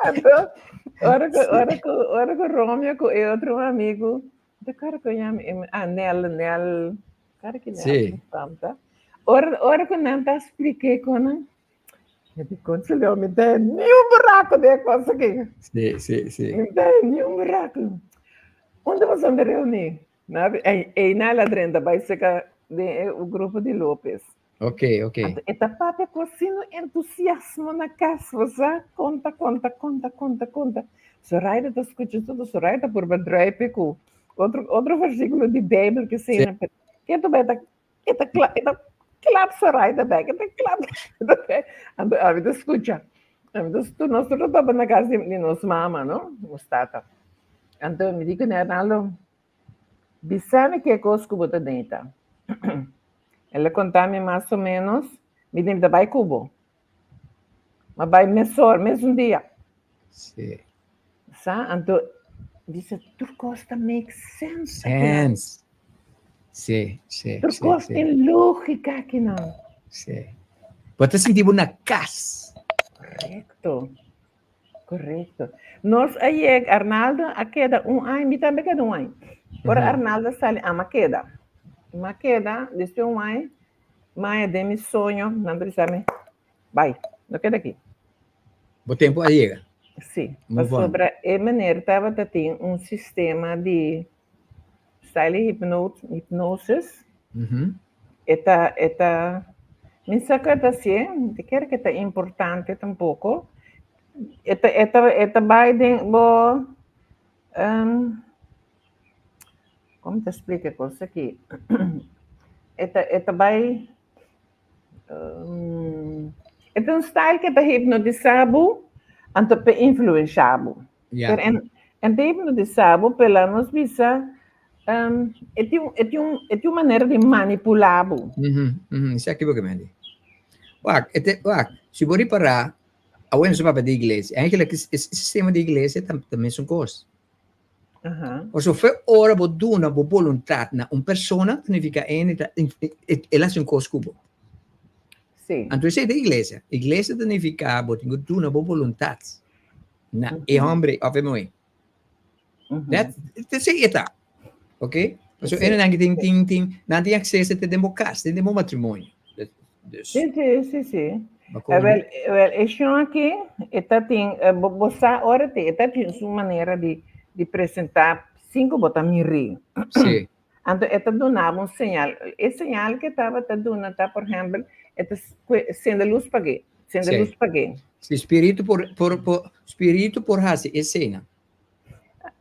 Anto, ora ku, ora ku, ora ku Romeo ku e otro amigu, ta kòrda ku yama e, ah, Nel, Nel, kòrda ki Nel Sí. ta. Ora, ora ku nan ta splik'é ku nan, Mi di conselho, mi ta ni un buraco de cosa aki. Sí, sí, sí. Mi ta ni un buraco. Unda boso anda reuní? Na, ei, ei na la drenta bai seca den e grupo di Lopez. Ok, ok. Anto, e ta papia ku asina entusiasmo na kas, bo sa? Konta, konta, konta, konta, konta. Zoraida ta skucha tur, Zoraida ta purba druipe ku otro otro versíkulo di Beibel ke sena, pero ketu bai ta e ta kla e ta klap Zoraida bek, e ta klap Zoraida bek. Anto ami ta skucha, ami ta tur nos tur ta topa na kas di di nos mama no, nos tata. Anto mi di kuné, Arnaldo, bisa mi ke kos ku bo ta deita. El a konta mi mas o ménos, mi di mi ta bai ku bo. Ma bai mesor, mesun dia. Sí. Sa, anto bisa tur kos ta make sense. Sense. Sí, sí. Tur kos sí, tin lógica akinan. Sí. Bo ta sinti bo na kas. Korekto. Korekto. Nos a yega, Arnaldo a keda un aña, mi tambe a keda un aña. Ora Arnaldo a sali, ami a keda. Mi a keda, despues un aña, Maya den mi soño, nan ta bisa mi, bai, no keda aki. Bo tempu a yega. Sí, Move on. pasobra e meneer tabata tin un sistema di style hipno hipnosis. E ta, e ta, mi sa ku e ta hasié, mi ta kere ku e ta importante tampoko. E ta, e ta, e ta bai den bo, Kon ta splika e kos aki? E ta e ta bai e ta un style ke ta hipnotisá bo anto pa influenshá bo. Ya. Pero en en ta hipnotisá bo pero laga nos bisa e tin e tin un e tin un manera di manipulá bo. Esaki bo ke mende. Wak e te wak si bo ripará awe nos a papia di iglesia eigenlijk e sistema di iglesia ta ta mesun kos. Pasobra fe ora bo duna bo boluntat na un persona, ta nifiká ene ta el hasi un kos ku bo. Sí. Anto esei ta iglesia. Iglesia ta nifiká bo tin ku duna bo boluntat na e hòmber òf e muhé. That, esei e ta. Ok? Pasobra enenan ki tin tin tin nan tin akseso te den bo kas, te den bo matrimonio. Dus. Sí, sí, sí, sí. Wel, wel, e shon aki, e ta tin, bo, bo sa ora te, e ta tin su manera di, di presentá sin ku bo ta mir'é. Sí. Anto e ta duna bo un señal. E señal ke tabata duna ta, por ehèmpel, e ta sende lus pag'é, sende Sí. lus pag'é. Si spiritu por, por, por, spiritu por hasi esei nan.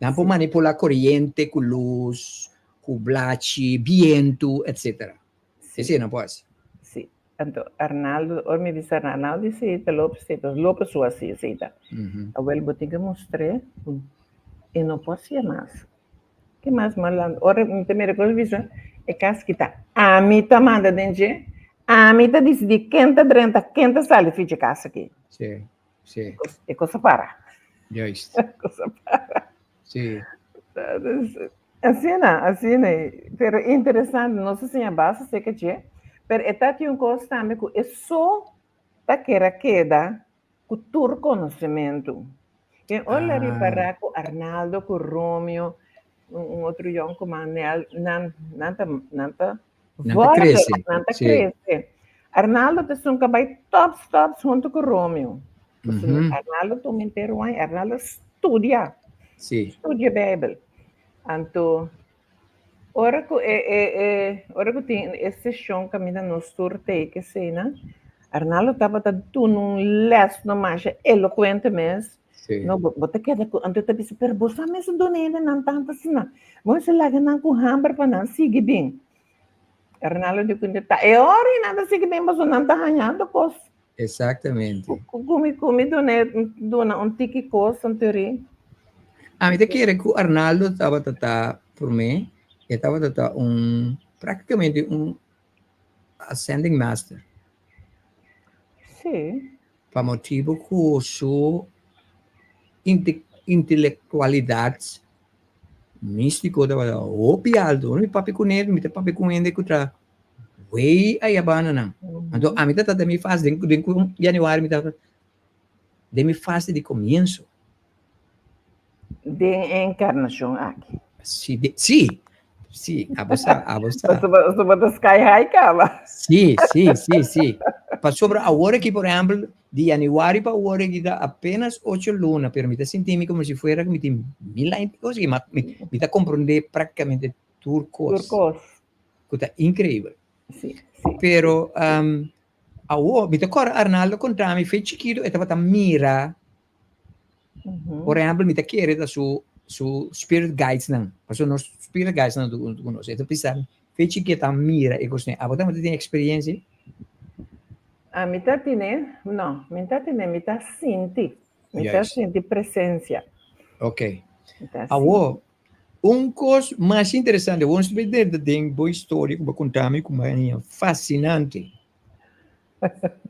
Nan por manipulá koriente ku lus, ku blachi, bientu, etcetera. Sí. Esei nan por hasi. Sí. Anto Arnaldo, ora mi bisa Arnaldo di sí, ta Lopes sí, ta Lopes su hasi esei ta. Awel bo tin ke mustr'é ku e no por hasié mas. Ke mas malandro? Ora mi ta mira kos bisa e kas kita ami ta manda den dje, ami ta disidí ken ta drenta, ken ta sali fi dje kas aki. Sí, sí. E kos a para. Juist. E kos a para. Sí. Asina, asina. Pero interesante, nos a siña basta acerca dje, pero e ta tin un kos tambe ku e so ta kere keda ku tur konosementu. Ken ora la ripará ku Arnaldo, ku Romeo, un otro yònkuman, Nel, nan, nan ta, nan ta Nan ta krese. Nan ta krese. Arnaldo ta esun ku a bai tops tops huntu ku Romeo. Arnaldo tuma entero aña, Arnaldo studia. Sí. Studia Bijbel. Anto, ora ku e, e, e, ora ku tin e seshon kaminda nos tur tei ke eseinan, Arnaldo tabata duna un les no masha elokuente mes. Sí. No, bo, bo ta keda ku, anto ta bisa, pero bo sa mes duna hende nan tantu asina. Bo mester laga nan ku hamber pa nan sigui bin. Arnaldo di ku ta e ora i nan ta sigui bin pasobra nan ta hañando kos. Exactamente. Ku ku mi ku mi duna duna un tiki kos anto ri. Ami ta kere ku Arnaldo tabata ta promé, e tabata ta un práktikamente un ascending master. Sí. Pa motibu ku su intelektualidat místiko tabata hopi altu. Ora mi papia kuné, mi ta papia ku un hende ku ta way aya banda nan. Anto ami ta den mi fase, den den ku januari mi tabata den mi fase di komienso. Den e enkarnashon aki. Si, de, si, si, abo sa, abo sa. Pasobra bo ta sky high kaba. Si, si, si, si. Pasobra awor aki, por ehempel, di januari pa awor aki ta apenas ocho luna, pero mi ta sinti mi como si fuera mi tin mil aña di cos aki, ma mi, mi ta comprende practicamente tur cos. Tur cos. Cu ta increibel. Si, si. Pero, um, awor, mi ta corda Arnaldo conta mi, fe chikito e tabata mira. Por ehempel, mi ta kere ta su su spirit guides nan. Pasobra nos spirit guides nan ta ku nos. E ta bisa fe chikita mira e kosnan. Abo tambe ta tin experiencia? Ami ta tine, no, mi ta tine, mi ta sinti. Mi ta sinti presencia. Ok. Awo, un kos mas interesante, ons ta den den bo historia ku bo konta mi ku mi fascinante.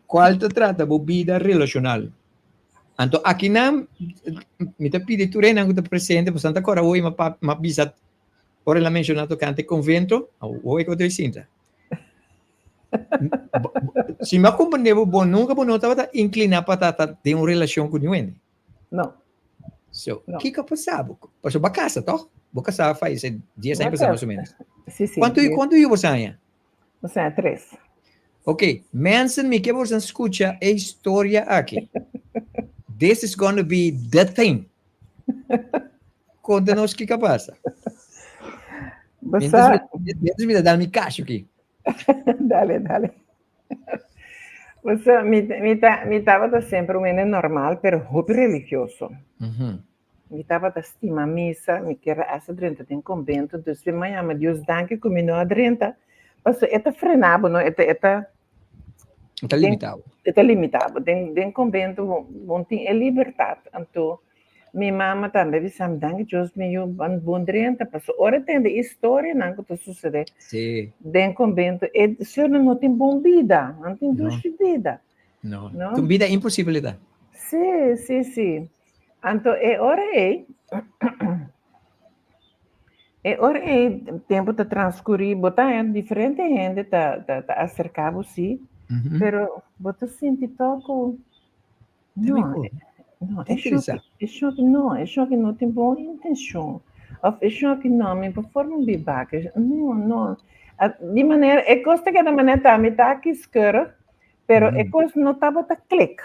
Cual ta trata bo bida relacional. Anto akinan mi ta pidi tur hendenan ku ta presente pasobra nan ta kòrda hoy mi a bisa ora el a menshoná tokante konvento, hoy ku bo ta sinta. Si mi a komprendé bo bon nunka bo no tabata inkliná pa ta den un relashon ku niun hende. No. So, kiko a pasa bo? Pasobra bo a kasa tòg? Bo kasá fayesé dies aña pasá mas o ménos. Sí, sí. Kuantu kuantu yu bo sa haña? Bo sa haña tres. Ok, mensen mi ke boso skucha e historia aki. This is gonna be the thing. Konta nos kiko a pasa. Bo sa. Mientras mi ta dal mi kasho aki. Dale, dale. Bo sa, mi, mi ta, mi tabata semper un hende normal, pero hopi religioso. Mi tabata stima misa, mi kier a hasta drenta den konbento, dus mi a yama Dios danki ku mi no a drenta, pasobra e ta frena bo, no, e ta, e ta. E ta limita bo. E ta limita bo. Den, den konbento bo, bo no tin e libertat. Anto mi mama tambe a bisa mi, danki Dios mi yu ban bon drenta, pasobra ora e tende historianan ku ta susedé den konbento, e señornan no tin bon bida, nan tin dushi bida. No, no. Ta un bida imposibel e ta. Sí, sí, sí. Anto e ora ei, e ora ei tempu ta transkurí, bo ta haña diferente hende ta ta ta aserká bo sí, pero bo ta sinti tòg ku no, no, e shon e shon no, e shon aki no tin bon intenshon òf e shon aki no, mi por forma un bibak, no, no. Di manera e kos ta keda manera ta mi ta kiskeurig, pero e kos no tabata klik.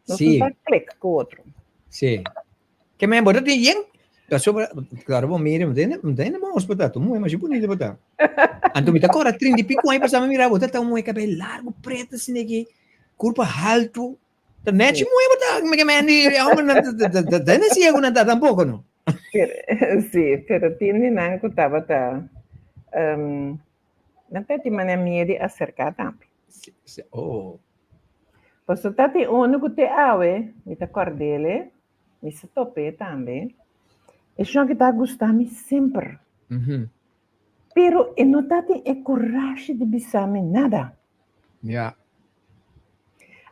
No Sí. ta klik ku otro. Sí. Ke men bo ta tin yen. Pasobra, claro, bo mira, mi ta mi ta bon hospital, tu muhe masha bonito bo ta. Anto mi ta kora trinta i pico aña pasá mi mira bo ta ta un muhe kabel largo, preto asina aki, kurpa haltu. Ta nechi muhe bo ta, mi ke men di homber nan ta ta ta ta ciego nan ta tampoco no. Pero, sí, pero tin di nan ku tabata, um, nan ta tin manera miedo di aserká tambe. Sí, sí, oh. Pasobra ta tin unu ku te awe, mi ta kòrd'el, mi sa top'é tambe. E shon ki ta gusta mi semper. Pero e no ta tin e kurashi di bisa mi nada. Ja.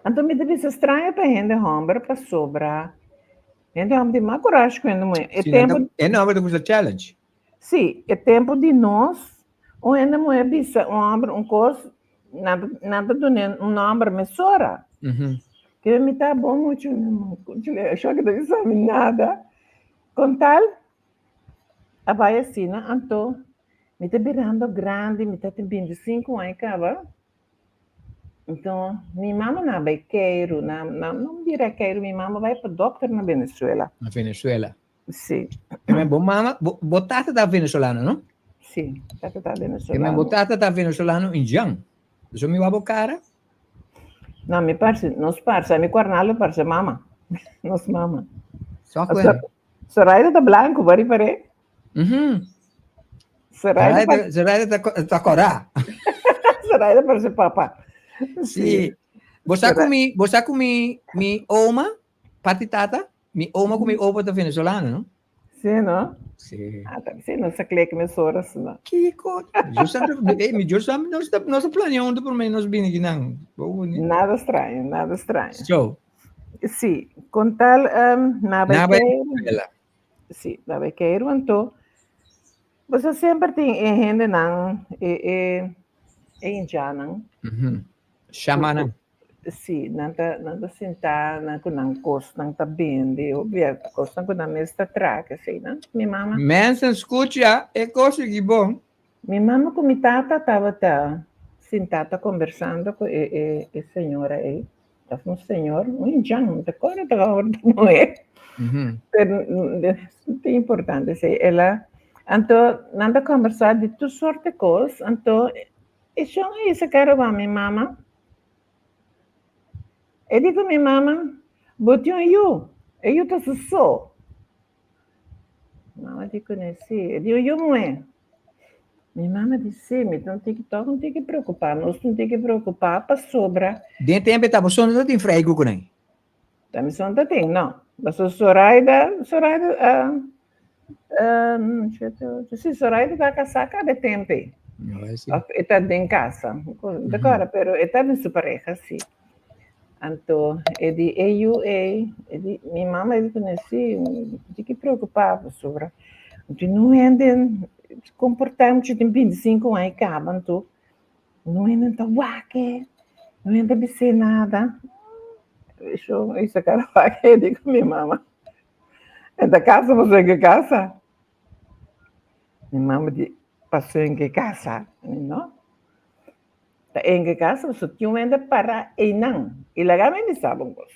Anto mi ta bisa straño pa hende hòmber pasobra hende hòmber tin mas kurashi ku hende muhé. E Sí, nan tempu ta, hende hòmber ta gusta challenge. Sí, e tempu di nos, un hende muhé bisa un hòmber un kos, nan ta nan ta dun'é un nòmber mesora. Kere mi ta bon muchu, shò ki ta bisa mi nada. Kon tal a bai asina, anto mi ta birando grandi, mi ta tin bintisinku aña kaba. Anto mi mama nan a bai keiru, nan nan no bira keiru, mi mama a bai pa dòkter na Venezuela. Na Venezuela. Sí. Pero bo mama, bo, bo tata ta venezolano, no? Sí, tata ta Pero venezolano. bo tata ta venezolano indian. Eso mi wak bo cara. No, mi parse, nos parse, mi cuarnalo parse mama. Nos mama. So cu Soraya ta blanco, bari pare. Soraya Soraya, Soraya ta, ta cora. Soraya parse papa. Sí. Bo sa cu mi, bo sa cu mi, mi oma, parti tata, Mi oma ku mi opa ta venezolano, no? Sí, no? Sí. Ah, ta, sí, nos a klek mesoras, no? Kiko? Yo sempre, eh, mi yo sempre, nos ta, nos ta planea unto por nos bini kinan. Nada extraño, nada extraño. So. Sí, con tal, um, na Na bai bai Sí, na bai keiru anto. Boso semper tin e hendenan, e, e, e indianan. Shamanan. Sí, nan ta, nan ta sintá nan ku nan kosnan ta bende, hopi bia kosnan ku nan mes ta traha, eseinan. Mi mama. Mensen skucha e kos aki bon. Mi mama ku mi tata tabata sintá ta kombersando ku e e e señora ei. Ta un señor, un indjan, mi ta kòrda ta ora ta muhé. Pero ta importante esei. El a, anto nan ta kombersá di tur sorte kos, anto e shon ei sa kere wak mi mama. E di ku mi mama, Bo tin un yu, e yu ta su so. Mama di kuné, sí. E di un yu muhé. Mi mama di, sí, mi no tin ki tòg no tin ki preokupá. Nos no tin ki preokupá pasobra. Den tempu e tabata so no ta tin frei ku kuné. Ta mi so no ta tin, no. Pasobra Soraida, Soraida, shete ocho, sí, Soraida ta kasá kada tempu ei. Òf e ta den kasa, no ta kòrda, pero e ta den su pareha, sí. Anto e di e yu ei, e di, mi mama di kuné, sí, no tin ki preokupá pasobra no tin niun hende komportá muchu tin bintisinko aña i kaba, anto No hende ta wak e, no hende ta bis'é nada. Sho i sa kara wak e di ku mi mama. E ta kasa pasobra e ke kasa. Mi mama di, pasobra e ke kasa? Mi no. Ta e ke kasa pasobra tin un hende para einan. I laga mi bisa bo un kos.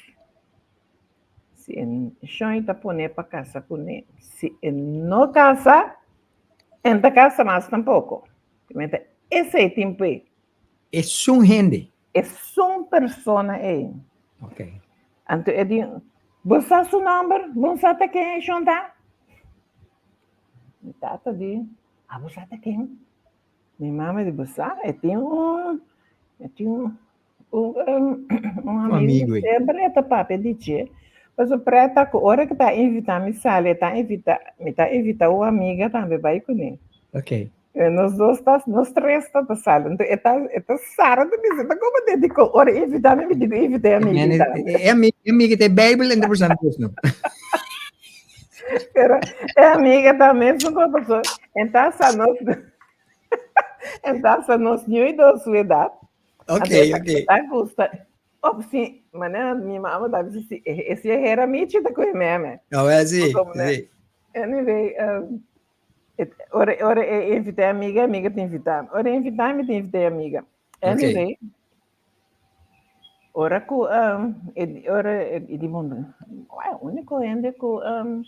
Si e shon ta pone pa kasa kuné, si e no kasa, e no ta kasa mas tampoko. Meta esei tin p'e. Esun hende. Esun persona ei. Ok. Anto e di, Bo sa su nòmber? Bo sa ta ken e shon ta? Mi tata di, A bo sa ta ken? Mi mama di, Bo sa, e tin un, e tin un, un, un amigu ku semper e ta papia di dje. Pasobra preta ku ora ku ta invitá mi sali, e ta invitá, mi ta invitá un amiga tambe bai kuné. Ok. E nos dos ta, nos tres ta ta sali. Enton e ta, e ta Sara ta bisa, ta como te dico, ora invita mi, mi dico invita e amiga tambe. E amiga, e amiga te Bijbel en de persoon dus no. Pero e amiga tambe su como pasó. En ta sa nos, en ta sa nos ñu y dos su edad. Ok, ok. Ta gusta. Oh, si, manera mi mama ta bisa, si, e si e hera michi ta coge meme. No, é si, si. Anyway, um, Ora, ora e invita e amiga, amiga te invita. Ora e invita, mi te invita e amiga. Anyway, okay. Ora ku um, e, ora e, e di mundo, ué, único hende ku um,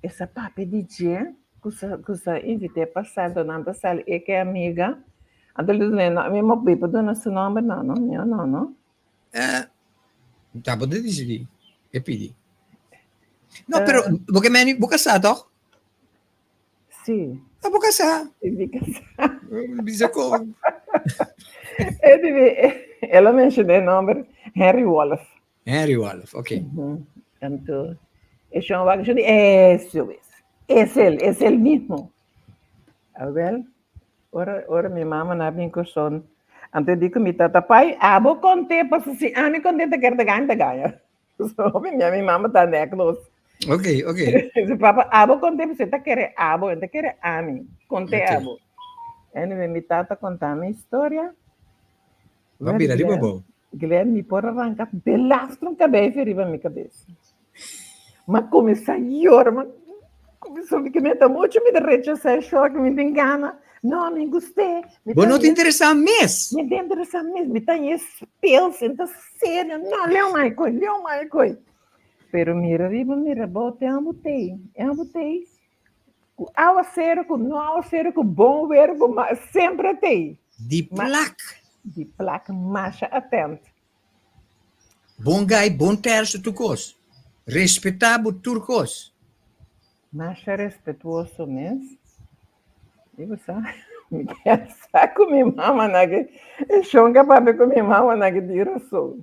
essa papia di dje, ku sa, ku sa invité pa sal, do nan ta sal e ke amiga. Anto li dune, no, mi mo pipa duna su nomber, no, no, mi no, no. Eh, ta bo ta disidí, e pidi. No, pero, bo ke meni, bo kasá toch? Sí. Ah, bo kasá. Mi kasá. Bisa kon. E di mi, el a menshoná e nòmber Henry Wolf. Henry Wolf, ok. Anto, e shon wak, shon di, eso es, es el, es el mismo. Awel, ora, ora mi mama na bin ku son, anto e di ku mi tata, pai, abo kont'é, pasobra si ami kont'é ta kere ta gaña, ta gaña. So, mi mi mama ta nek nos. Ok, ok. Dice, papa, abo conté, pues ta kere abo, ta kere ami. Conté okay. abo. Anyway, mi tata conta mi historia. Va bira riba bo. Glenn, mi por arranca delastro un cabeza riba mi cabeza. Ma comienza a llorar, ma comienza que me da mucho, me da rechazar shock, me tem gana. No, mi gusté. Bo no te interesa mes. Mi te interesa mes. Mi ta speels, ta serio. No, leo mai koi, leo mai koi. Pero mira riba, mira bo, te amo tei, amo tei. Ku awacero, ku no awacero, ku bon weer, ku ma, sempre tei. Di plak. Di plak, masha attent. Bon gai, bon terso tur kos. Respetá bo tur kos. Masha respetuoso mes. I bo sa, mi kier sa ku mi mama na ke, e shon ka papia ku mi mama na ke tin rason.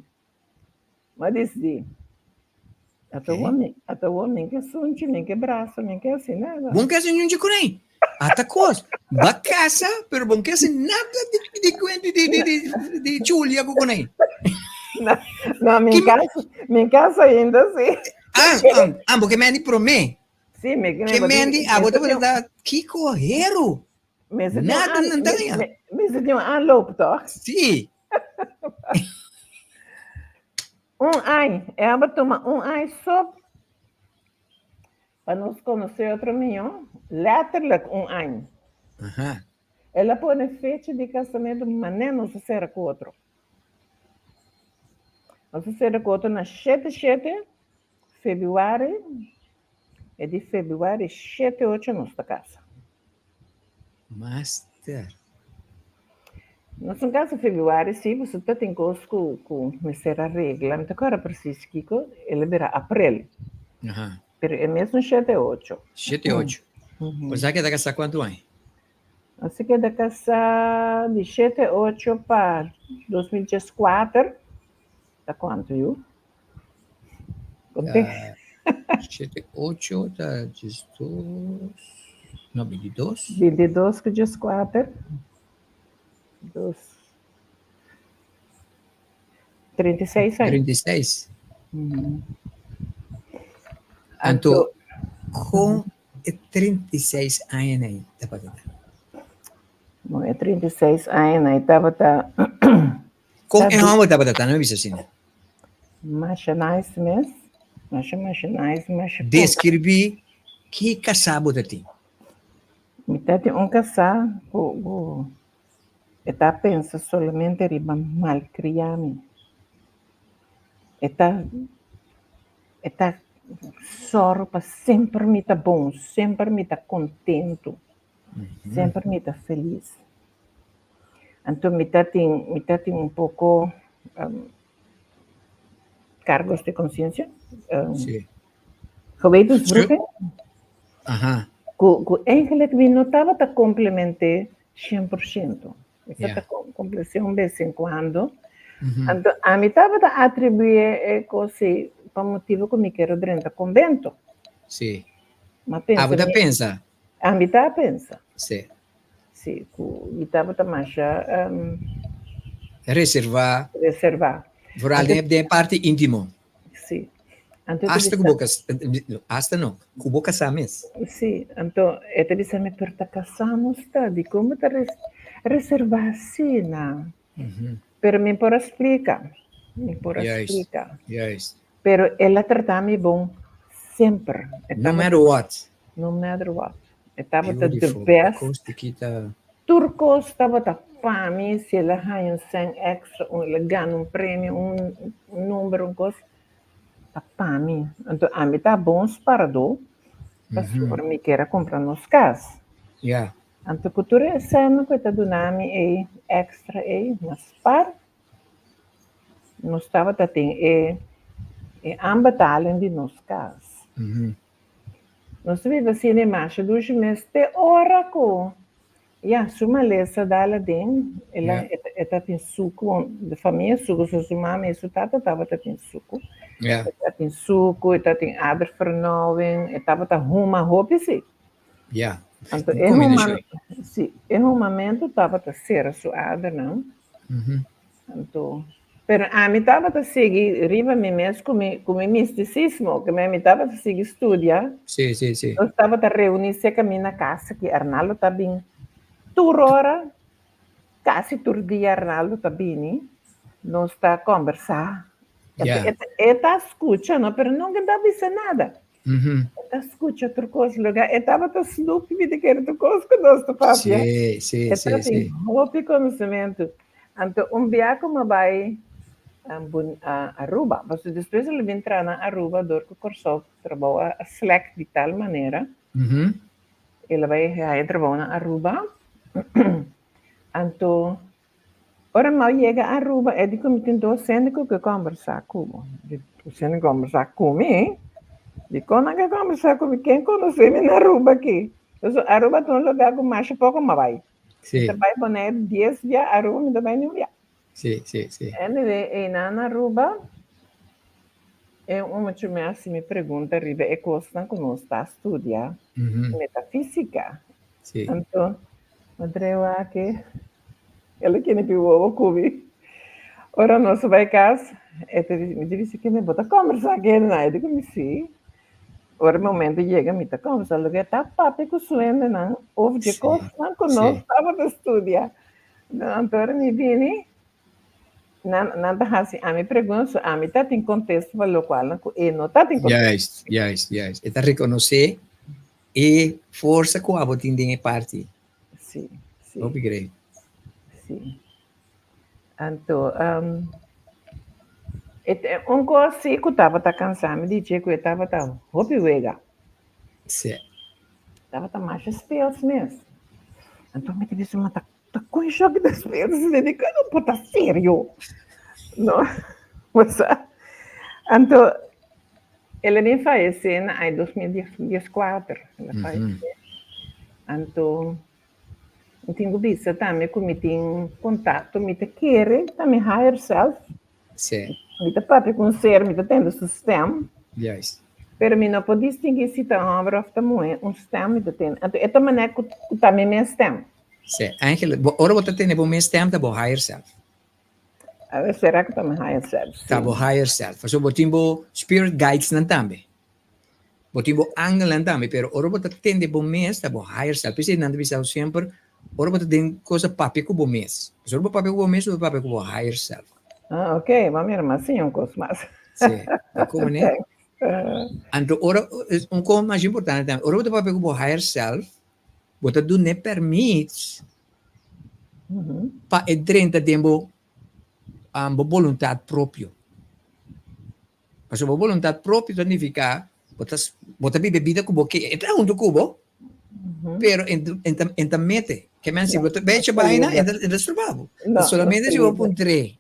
M'a disdi, ata Ok. womin, ata womin ke sunchi, min ke brasa, min ke hasi nada. Bon ke hasi ñunchi kuné. Ata kos, ba kasa, pero bon ke hasi nada di di kuenti di di di di chulia ku kuné. Na, na min Ki kasa, min kasa ainda si. Ah, ah, ah, bo ke meni promé. Sí, mi Ke mendi abo ta da kiko heru. Nada nan ta ya. Mi se tin un aanloop toch? Sí. Un ai, e aba tuma un ai so pa nos conoce otro mihó, letterlijk un ai. Aha. El a pone fecha di casamento mané nos a cera cu otro. Nos a cera cu otro na shete shete Februari, e di februari shete ocho nos ta casa. Master. Nos no casa februari si, pasobra ta tin cos cu cu mester a regla, mi ta acorda precies kico, el a bira april. Aha. Pero e mesun shete ocho. Shete ocho. Bo sa keda kasá kuantu aña? Nos a keda kasá di shete ocho pa 2014. Ta kuantu yu? Konte. Shete ocho ta diesdos, no, bintidos. Bintidos ku dieskuater. Dos. 36 aña. 36. Anto, kon e 36 añanan ei tabata ta? Bon, e 36 añanan ei tabata... Kon e hòmber tabata ta? No mi bisa asina. Masha nice mes. Masha, masha nice, masha... Deskribí ki kasá bo ta tin. Mi ta tin un kasá ku ku e ta pensa solamente riba malkriá mi. E ta e ta sòru pa semper mi ta bon, semper mi ta kontentu, semper mi ta felis. Anto mi ta tin mi ta tin un poko cargos de conciencia. Sí. Gewetenswroeging. Aha. Ku ku eigenlijk mi no tabata komplementé 100%. Mi Ja. tabata komplementé un bes en kuando. Anto ami tabata atribuí e kos ei pa motibu ku mi kier a drenta konbento. Sí. Mi a pensa Ah, bo ta mi pensa? Ami ta pensa. Sí. Sí, ku mi tabata masha Reservá. Reservá. Vooral den den e parti íntimo. Sí. Anto e ta Hasta ku bisa bo kas, hasta no, ku bo kasá mes. Sí, anto e ta bisa mi, pero ta kasá nos ta, dikon bo ta reservá asina? Pero mi por a splika, mi por a Juist, splika. juist. Pero el a trata mi bon semper. E No tabata matter what. No matter what. E tabata the Beautiful. best. Kos di kita. Tur kos tabata pa mi, si el a haña un sèn èkstra, un el a gana un premio, un number, un kos, ta pa mi. Anto ami ta bon sparadó, pasobra mi kier a kumpra nos kas. Ja. Anto ku tur e sènnan ku e ta duna mi ei èkstra ei, na spar, nos tabata tin e e aanbetaling di nos kas. Nos ta biba asina e masha dushi mes te ora ku ya su malesa dal aden, el a e ta tin suku, de famia suku, so su mama i su tata tabata tin suku. E ta tin suku, e ta tin adervernauwing, e tabata huma hopi si. Ya. Anto e huma, si, e humamentu tabata sera su adernan. Anto, pero ami tabata sigui riba mi mes ku mi ku mi mistisismo, ke mi tabata sigui studia. Sí, sí, sí. Nos tabata reuní serka mi na kas aki, Arnaldo ta bin tur ora, kasi tur dia Arnaldo ta bini, nos ta kòmbersá. Ya. E e ta skucha, no, pero nunka e ta bisa nada. E ta skucha tur kos luga e tabata snoep mi ta kere tur kos ku nos ta papia. Sí, sí, E sí, tabatin sí. hopi konosementu. Anto un bia ku mi a bai Aruba, pasobra despues el a bin traha na Aruba dor ku Kòrsou trabou a slèk di tal manera, el a bai haya trabou na Aruba. Anto Ora mi a yega Aruba e di ku mi tin dos hende ku ke kombersá ku bo. Di, Dos hende kombersá ku mi? Dikon nan ke kombersá ku mi? Ken konosé mi na Aruba aki? Pasobra Aruba ta un lugá ku masha poko mi a bai. Mi ta bai Bonaire dies bia, Aruba mi ta bai niun bia. Anyway, einan na Aruba e un mucha mi a hasi mi pregunta riba e kosnan ku nos ta studia metafísika. Anto, André wak e, el a kende pi wowo ku mi. Ora nos a bai kas, e ta bisa, mi ta bisa kende bo ta kombersá ku hendenan? E di ku mi si. Ora e momento yega mi ta kombersá, loke e ta papia ku su hendenan of dje kosnan ku nos tabata studia. Anto ora mi bini, nan nan ta hasi ami pregunta, so ami ta tin kontesto pa lokualnan ku e no ta tin kontesto. Juist, juist, juist. E ta rekonosé E forsa ku abo tin den e parti. Sí, sí. Hopi great. Sí. Anto, um, et, un kos sí ku tabata kansa mi di dje ku e tabata hopi wega. Sí. Tabata masha speels mes. Anto mi ta bisa, ma ta ta kon shok ta speels asina? Di kon no por ta serio. No, bo sa. Anto. El a bin fayesé na aña 2014. El a fayesé. Anto, mi tin ku bisa tambe ku mi tin kontakto, mi ta kere ta mi higher self. Sí. Mi ta papia ku un ser, mi ta tende su stem. Juist. Pero mi no por distinguí si ta hòmber òf ta muhé, un stem mi ta tende. Anto e ta manera ku ta mi mes stem. Sí. Angel, bo, ora bo ta tende bo mes stem ta bo higher self. A ver, será ku ta mi higher self? Ta bo higher self. Pasobra bo tin bo spirit guides nan tambe. Bo tin bo angelnan tambe, pero ora bo ta tende bo mes, ta bo higher self. P'esei nan ta bisa bo semper, ora bo ta den cosa papia ku bo mes. Pasobra ora bo papia ku bo mes, bo ta papia ku bo higher self. Ah, ok. Bo a mira mas siña un kos mas. Sí. Ta komo ne? Anto ora, un kos mas importante tambe, ora bo ta papia ku bo higher self, bo ta dun'e permit pa e drenta den bo bo boluntat propio. Pasobra bo boluntat propio ta nifiká bo ta bo ta biba e bida ku bo ke. E ta huntu ku bo, pero e ta e ta mete. Ke men si bo ta becha baina e ta e ta stroba bo. Solamente si bo puntr'é.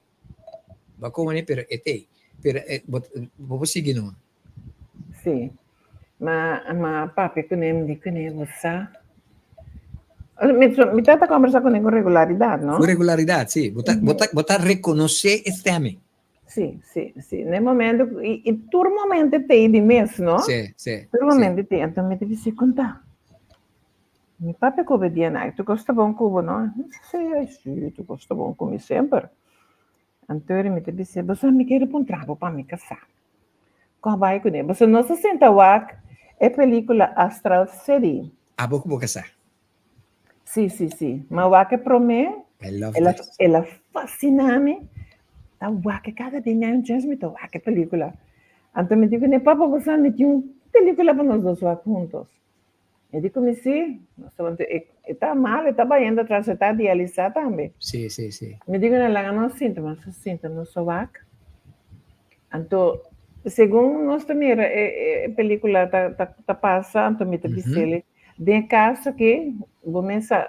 Bo a komo pero e t'ei. Pero bo bo por sigui numa. Sí. Ma ma papia kuné, mi di kuné, bo sa. Mi mi ta ta kombersá kuné ku regularidat, no? Ku regularidat, sí. Bo ta bo ta bo ta rekonosé e stèming. Sí, sí, sí. Na e momento i i tur momento e t'ei di mes, no? Sí, sí. Tur momento e t'ei. Anto mi ta bisa, konta, mi papia ku bo dia nan, tur kos ta bon ku bo, no? Sí, sí, tur kos ta bon ku mi semper. Anto mi ta bisa, bo sa mi kere puntra bo pa mi kasá. Kon a bai kuné? Boso no sa sinta wak e pelíkula Astral City. Abo ku bo kasá? Sí, sí, sí. Ma wak e promé, I love el a, this. el a fasiná mi. Ta wak e kada dia mi hay un chèns mi ta wak e pelíkula. Anto mi di kuné, Papa, bo sa mi tin un pelíkula pa nos dos wak huntos. E di ku mi sí. Nos tabata, e, e ta mal, e ta bayendo atras, e ta dialisá tambe. Sí, sí, sí. Mi di ku nan laga nos sinta, nos a sinta, nos a wak. Anto, segun nos ta mira e, e pelikula ta, ta, ta pasa, anto mi ta bis'el, den e kaso aki, bo mesa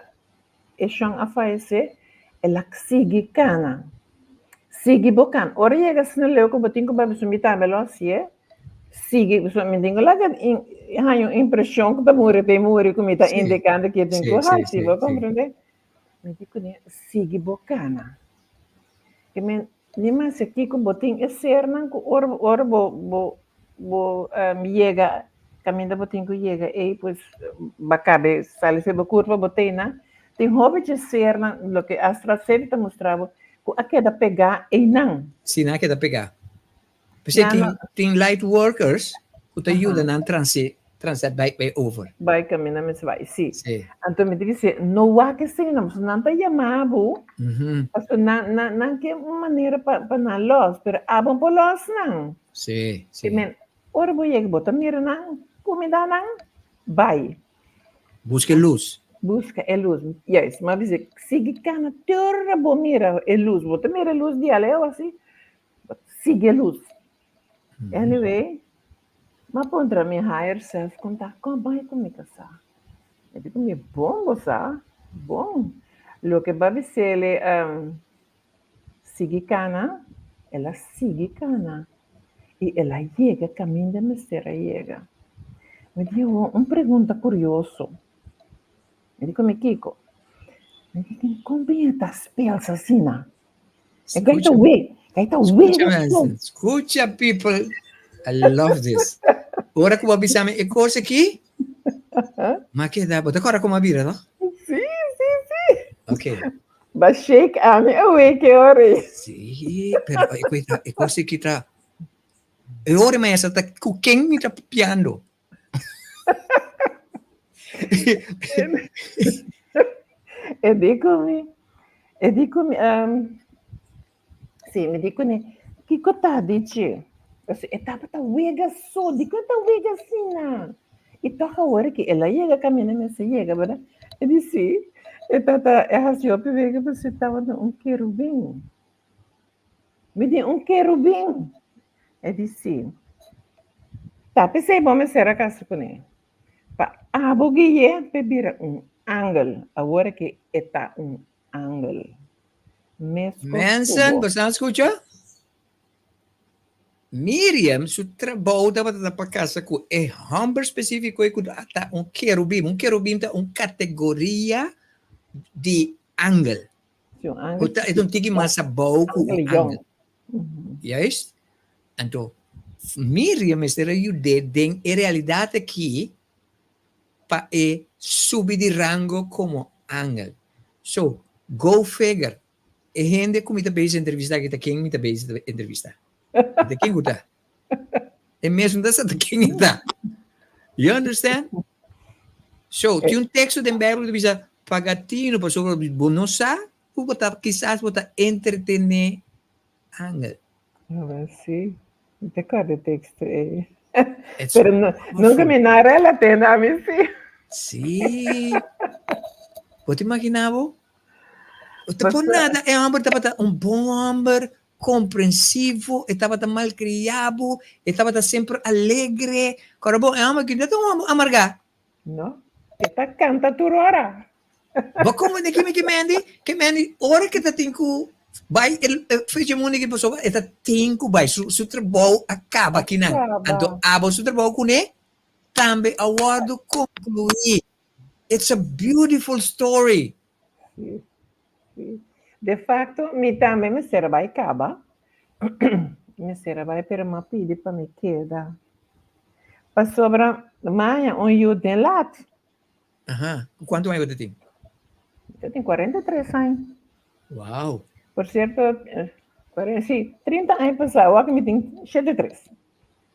E shon a fayesé, el a sigui kana. Sigui bo kana. Ora yega asina leu ku bo tin ku bai pasobra mi tambe lo hasié. Sigui, pasobra mi tin ku laga haña un impreshon ku ta muri ta e muri ku mi ta indikando ke tin ku hasi, bo komprendé? Mi di kuné, sigui bo kana. Ke men Ni mas aki ku bo tin e sernan ku ora ora bo bo bo yega kaminda bo tin ku yega ei pues ba kabe sali for bo kurpa bo tei nan. Tin hopi dje sernan loke Astral City ta mustra bo ku a keda pegá einan. Si nan a keda pegá. P'esei tin tin light workers ku ta yuda nan transi transit bai bai over. Bai kaminda mes bai, si. Si. Anto mi ta bisa, no wak esei nan, pasobra nan ta yama bo, pasobra nan nan nan ke un manera pa pa nan lòs, pero abo no por lòs nan. Si, si. I men, ora bo yega bo ta mira nan, kumindá nan, bai. Buska e lus. Buska e lus, juist. Mi a bisa, sigui kana te ora bo mira e lus, bo ta mira e lus di aleu asi, Bo ta sigui e lus. Anyway, m'a puntra mi higher self kon ta kon bai ku mi kasá. E di ku mi, bon bo sa, bon. Loke bo a bis'el sigui kana, el a sigui kana i el a yega kaminda e mester a yega. Mi di, un pregunta kurioso. Mi di ku mi, kiko? Mi di, kon bin e ta spels asina? E gai ta we, gai ta we. Scucha, mensen. Scucha, people. I love this. Ora ku bo bisa mi e kos aki, ma keda, bo ta kòrda kon a bira, no? Sí, sí, sí. Ok. Ba shake ami awake ora. Sí, pero e kos e kos aki ta e ora maestra ta ku ken mi ta papiando? E di ku mi, e di ku mi, si, mi di kuné, kiko ta di dje? Pasobra e tabata wega so, dikon e ta wega asina? I tòg awor ki el a yega kaminda mester yega, bèrdat? E di si, e tata e hasi hopi wega pasobra e tabata un kerubin. Mi di un kerubin. E di si. Ta p'esei bo mester a kasa kuné. Pa abo gui'é p'e bira un angel. Awor aki e ta un angel. Meskos ku Mensen, bo. boso a skucha? Miriam su trabou tabata pa kasa ku e hòmber spesífiko ei ku ta un kerubim. Un kerubim ta un kategoria di angel. Si un angel Ku ta e ta un tiki mas abou ku un Angel yòn. angel. Juist? Anto, Miriam mester a yud'é den e realidat aki pa e subi di rango komo angel. So, go figure. E hende ku mi ta bezig entrevistá aki ta ken mi ta bezig entrevistá. Ta ken ku ta? E mes no ta sa ta ken e ta. You understand? So, tin un teksto den Bijbel ku ta bisa, paga tinu pasobra bo no sa ku bo ta, kisas bo ta entretené angel. Awel sí, mi ta kòrda e teksto ei. It's Pero no, nunka powerful. mi no a relat'é na mi sí. Sí. Bo ta imaginá bo? Bo ta por Pasobra nada e hòmber tabata un bon hòmber, komprensivo, e tabata malkriá bo, e tabata semper alegre. Kòrda bon, e hòmber aki no ta un hòmber amargá. No, e ta kanta tur ora. Bo komprende ki mi ke mendi? Ke mendi ora ke ta tin ku bai e fecha mundu aki pasobra e ta tin ku bai. Su su trabou a kaba akinan. Anto abo su trabou kuné tambe a wòrdu konkluí. It's a beautiful story. Sí, sí. De facto, mi tambe mester a bai kaba. Mester a bai, pero m'a pidi pa mi keda. Pasobra maña un yu den lat. Aha, ku kuantu aña bo ta tin? Mi ta tin 43 aña. Wow. Por cierto, sí, 30 aña pasá, awor mi tin 73.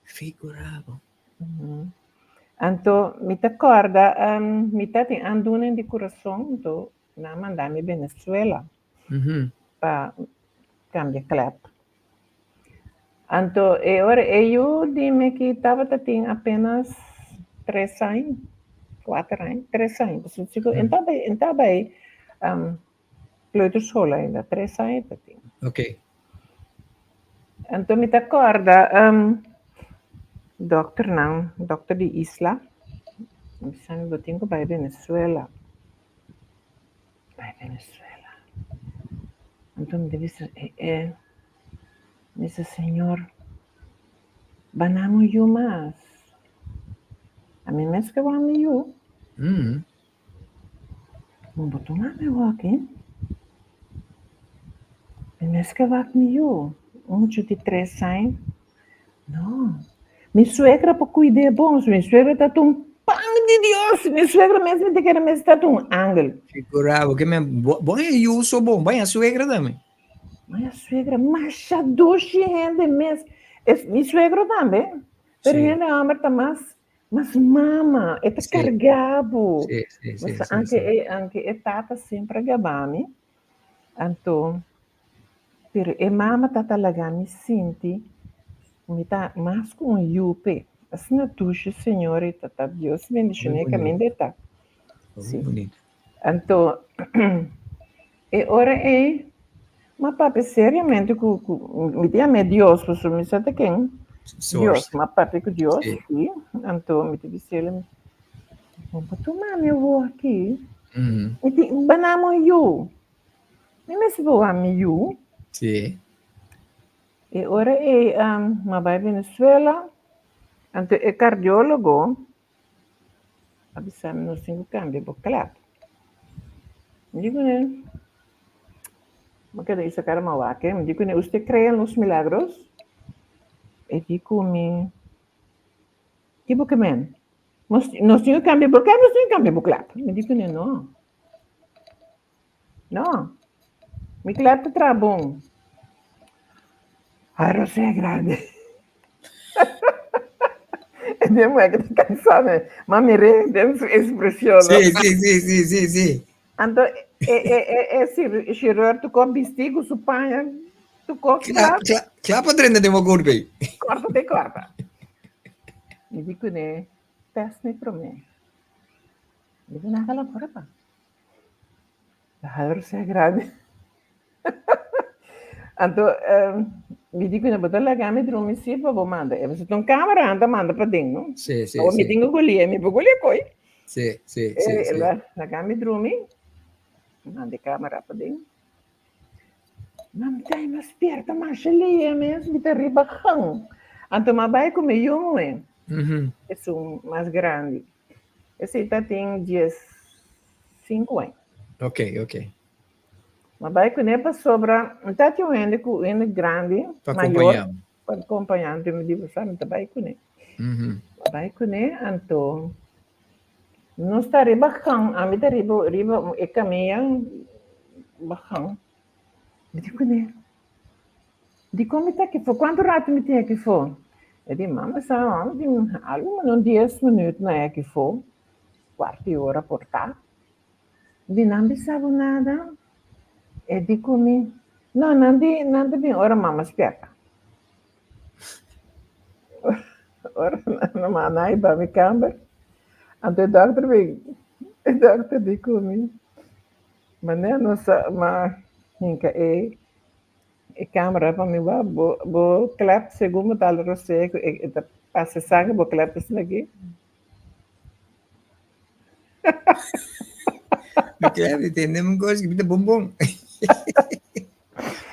Figura bo. Anto mi ta kòrda, mi ta tin aandoening di kurason, anto nan a manda mi Venezuela pa kambia klèp. Anto e ora e yu di mi ki tabata tin apenas tres aña, kuater aña, tres aña, pasobra si ku e tabata e tabata bai kleuterschool ainda, tres aña ta tin. Ok. Anto mi ta kòrda dòkternan, dòkter di isla, a bisa mi bo tin ku bai Venezuela. Bai Venezuela. Anto mi ta bisa e e, mi bisa Señor, bana mi un yu mas. Ami mes ke wak mi yu. Bo bo tuma mi wak eh. Mi mes ke wak mi yu. Un mucha di tres aña. No. Mi suegra por cuid'é bon. Mi suegra ta un pan di Dios. Mi suegra mes mi ta kere mes ta un angel. Figura bo ke men bo bo e yu so bon, bo e suegra tambe. Mi suegra masha dushi hende mes. Es mi suegro tambe. Pero Sí. hende homber ta mas mas mama, e ta Sí. carga bo. Sí, sí, sí, Basta sí, anke sí. e anke e tata semper a gaba mi. Anto Pero e mama ta ta laga mi sinti mi ta mas ku un yu p'e. Asina dushi Señor e ta ta. Dios bendiciona e caminda e ta. Hopi bunito. Anto e ora ei m'a papia seriamente ku ku mi ta yama e Dios pasobra mi sa ta ken Dios. M'a papia ku Dios si. Anto mi ta bis'el bo por tuma mi awor aki? Mi tin bana mi un yu. Mi mester por wak mi yu. Sí. E ora ei m'a bai Venezuela, anto e kardiólogo a bisa mi nos tin ku kambia bo klap. Mi di kuné, mi keda isa kara m'a wak e, mi di kuné, usted cree en los milagros? E di ku mi, ki bo ke men? Nos nos tin ku kambia bo klap, nos tin ku kambia bo klap. Mi di kuné, no. No. Mi klep ta traha bon. Ay, Rosé grande. E den mujer que ta cansá, me. Ma miré den su expresión. Sí, sí, sí, sí, sí, sí. Anto, e, e, e, e cir- chirurg tocó bisti cu su paña, tocó Klap, klap, klap, klap adrende den bo golpe. corta te corta. Mi di kuné, test mi promé. Mi di, nada la prueba. Laga sea grandi. Anto mi di ku bo ta laga mi drumi si pa bo manda. E ta un kamera nan ta manda paden no. Sí, sí, Awor mi sí. tin ku gulia, mi por gulia koi. Sí, sí, sí, sí. Laga mi drumi, manda e kamera paden. Mam ta e mas spierta masha lia mes, mi ta riba gang. Anto m'a bai ku mi yu muhé, esun mas grandi. Esei ta tin 15 aña. Ok, ok. M'a bai kuné pasobra mi ta tin un hende ku hende grandi, Pa mayor, kompañá. pa kompañá. Anto mi di, bo sa, mi ta bai kuné. M'a bai kuné, anto nos ta riba gang, ami ta riba riba e kamiya bagang. Mi di kuné, Dikon mi ta aki for? Kuantu ratu mi tin aki for? E di, Mama sa, mama tin algu menos dies minüt na aki for, kuart di ora por ta. Mi di, Nan bisa bo nada? E di ku mi, No, nan di, nan ta bin ora mama spièrta. Ora nan manda a hiba mi kamber, anto e dòkter bin, e dòkter di ku mi, Manera nos a hinka e E camera pa mi wak bo bo klep segun bo ta al rosea ku e ta pasa sanger bo klep esaki aki. Mi klep di tende un kos ki ta bon bon.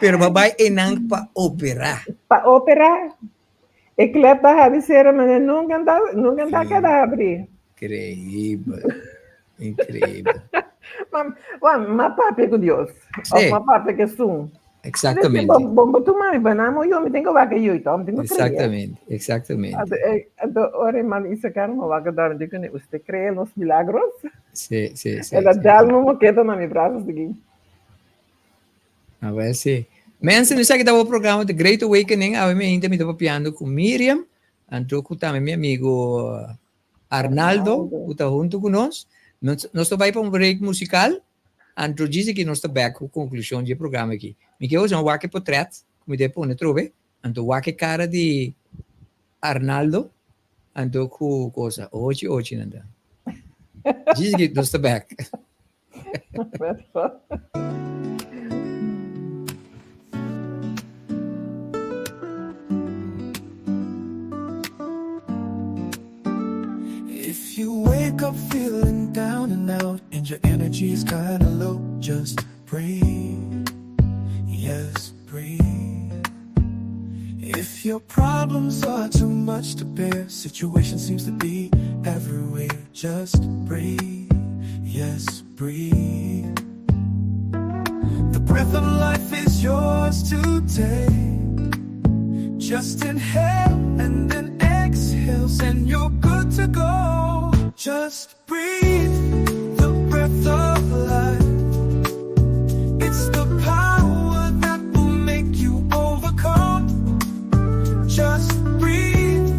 Pero bo a bai einan pa opera. Pa opera. E klep ta habri sera mane nunka ta nunka ta keda habri. Increíbel. Increíbel. Ma, ma, ma papia ku Dios. Sí. Of ma papia ku esun. Exactamente. Bom, bom, bom, tu mami, banamo yo, mi tengo waka yo, ito, mi tengo creer. Exactamente, exactamente. Anto, anto, ora e man isa cara, ma waka dormi, dico, usted cree en los milagros? Sí, sí, sí. El a sí, dal sí. mi moqueta na mi brazos, digi. A ver si. Mensen, esaki ta bo programa The Great Awakening. Awe mi ainda mi ta papiando ku Miriam, anto ku tambe mi amigo Arnaldo, ku ta huntu ku nos. Nos, nos ta bai pa un break musical, anto djis aki nos ta bek ku konklushon di e programa aki. Mi ke usa un wak e potret ku mi ta pone trobe, anto wak e kara di Arnaldo, anto ku kosa, ochi ochi nan ta. Djis aki nos ta bek. If you wake up feeling down and out and your energy is kinda low, just breathe. Yes, breathe. If your problems are too much to bear, situation seems to be everywhere, just breathe. Yes, breathe. The breath of life is yours to take. Just inhale and then exhale, and you're good to go. Just breathe the breath of life. It's the power that will make you overcome. Just breathe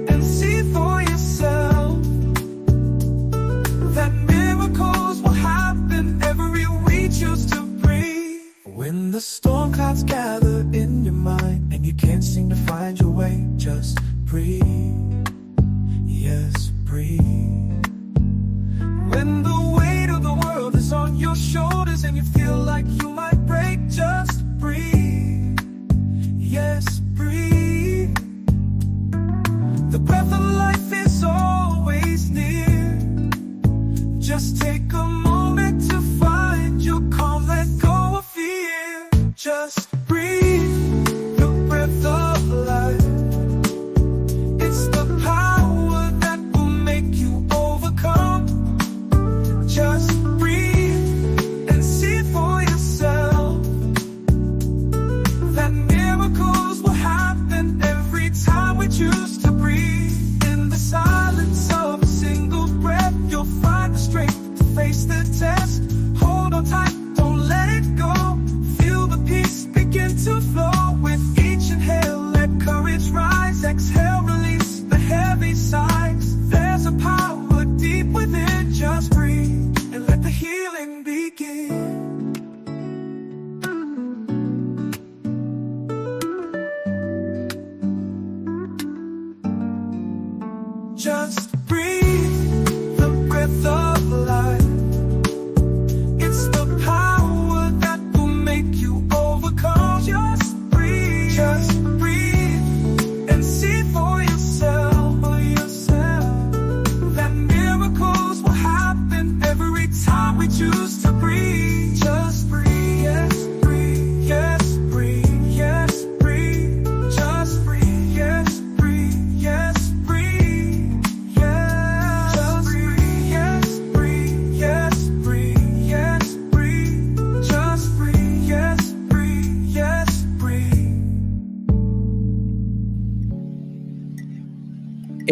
and see for yourself that miracles will happen every we choose to breathe. When the storm clouds gather in your mind and you can't seem to find your way, just breathe. Yes, breathe. When the weight of the world is on your shoulders and you feel like you might break, just breathe. Yes, breathe. The breath of life is always near. Just take a moment to find your calm, let go of fear. Just breathe the breath of life.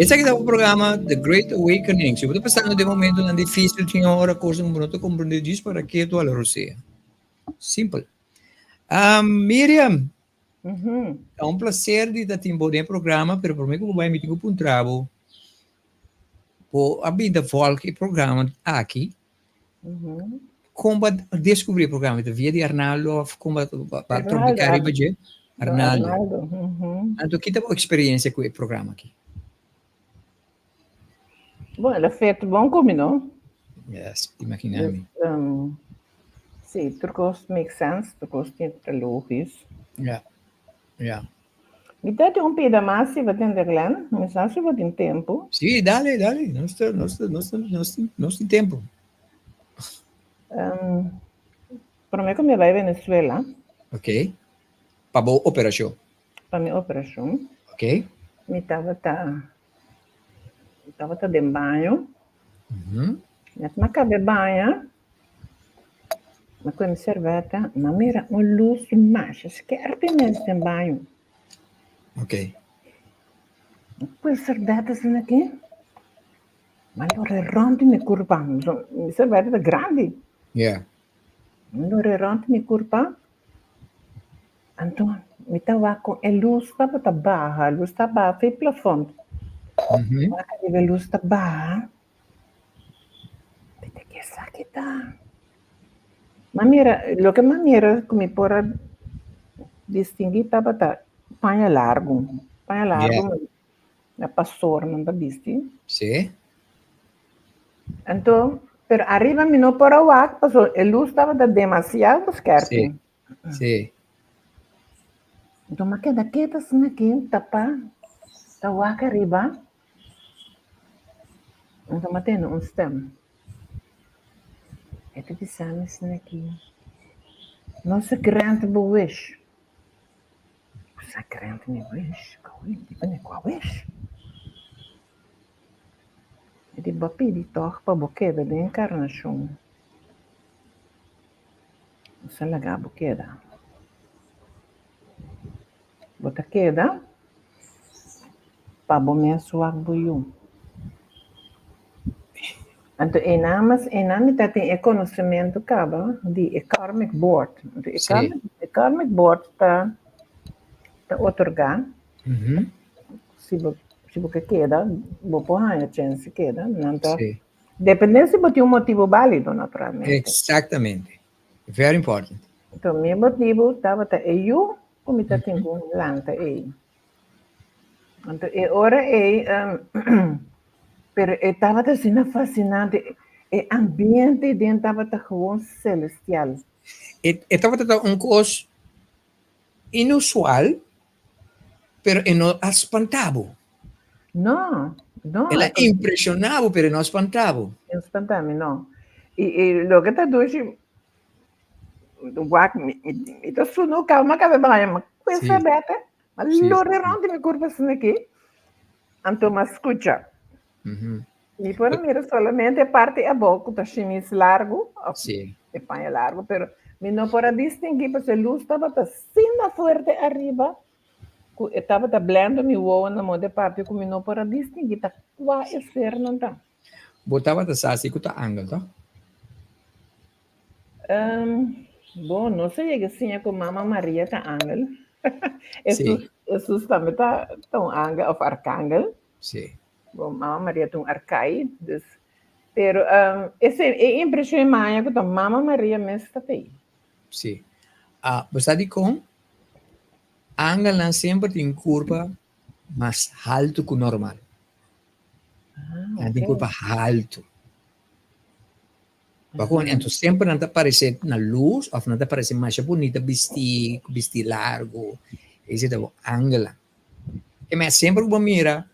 Esaki ta un programa The Great Awakening. Si bo ta pasando den momentonan difícil, tin ora cosnan bo no ta comprende djis para ke tu hala rosea. Simpel. Um, Miriam, ta un placer di ta tin bo den e programa, pero prome ku bo bai mi tin ku puntra bo, bo a bin ta volg e programa aki, Kon bo a descubri e programa? Ta via di Arnaldo of kon bo a trompica riba dje? Arnaldo. Anto ki ta bo experiencia cu e programa aki? Bon, el a fet bon cu mi, no? Yes, imagina mi. Si, tur cos make sense, tur cos tin ta logisch. Ja, ja. Mi ta tin un pida mas si bo tende Glenn, mi sa si bo tin tempu. Sí, dale, dale, nos ta, nos ta, nos ta, nos tin, nos tin tempu. Um, prome ku mi bai Venezuela. Ok, pa bo operashon. Pa mi operashon. Ok. Mi tabata, mi tabata den baño. Net mi a kabe baña, Mi kue mi serbeta, mi a mira un lus masha skerpi mes den baño. Ok. Mi kue serbeta asina aki, mi a lora rònt di mi kurpa, mi serbeta ta grandi. Yeah. Mi a lora rònt di mi kurpa, anto mi ta wak kon e lus tabata baha, lus ta baha for e plafond. Mi wak ariba e lus ta baha. Bete ke esaki ta? M'a mira, loke m'a mira ku mi por a distinguí tabata paña largu, paña largu na pastornan ta bisti. Sí. Anto, pero ariba mi no por a wak pasobra e lus tabata demasiado skèrpi. Sí, sí. Anto m'a keda ketu asina aki tapá ta wak ariba. Anto m'a tende un stem. E ta bisa mi asina aki, Nos a grant bo wish. Nos a grant mi wish? Kua wish? E di, Bo a pidi tòg pa bo keda den enkarnashon. Nos a laga bo keda. Bo ta keda pa bo mes wak bo yu. Anto einan mas einan mi ta tin e konosementu kaba di e karmic board. Anto e karmic e karmic board ta ta otorgá si bo si bo ke keda bo por haña chèns di keda. Nan ta depende si bo tin un motibu bálido naturalmente. Eksaktamente. Very important. Anto mi motibu tabata e yu ku mi ta tin ku lanta ei. Anto e ora ei, pero e tabata asina fasinante, e ambiente den tabata gewoon celestial. E e tabata ta un kos inusual, pero e no a spanta bo. No, no. El a impreshoná bo, pero e no a spanta bo. E no spanta mi, no. I, i loke ta dushi, wak, mi, mi, mi ta sunu kaba, mi a kaba baña, mi a kuesta bete, mi a lora rònt di mi kurpa asina aki, anto mi a skucha. Mi por a mira solamente e parti abou ku ta shimis largu, òf e paña largu, pero mi no por a distinguí pasobra e lus tabata asina fuerte ariba ku e tabata blendo mi wowo na moda e papia ku mi no por a distinguí ta kua e sernan ta. Bo tabata sa si ku ta angel, toh? Bo, nos a yega siña ku Mama Maria ta angel. Hesus, Hesus tambe ta un angel òf arkangel. Sí. Bo, Mama Maria ta un arkai, dus, pero ese e impreshon e maya ku ta Mama Maria mes ta tei. Sí. Ah, bo sa dikon? Angelnan semper tin kurpa mas haltu ku normal. Ah, Nan tin ok. kurpa haltu. Pakon, Aha. enton semper nan ta parese na lus of nan ta parese masha bunita bistí, ku bistí largu. Ese ta bo angelnan. E mei semper ku bo mira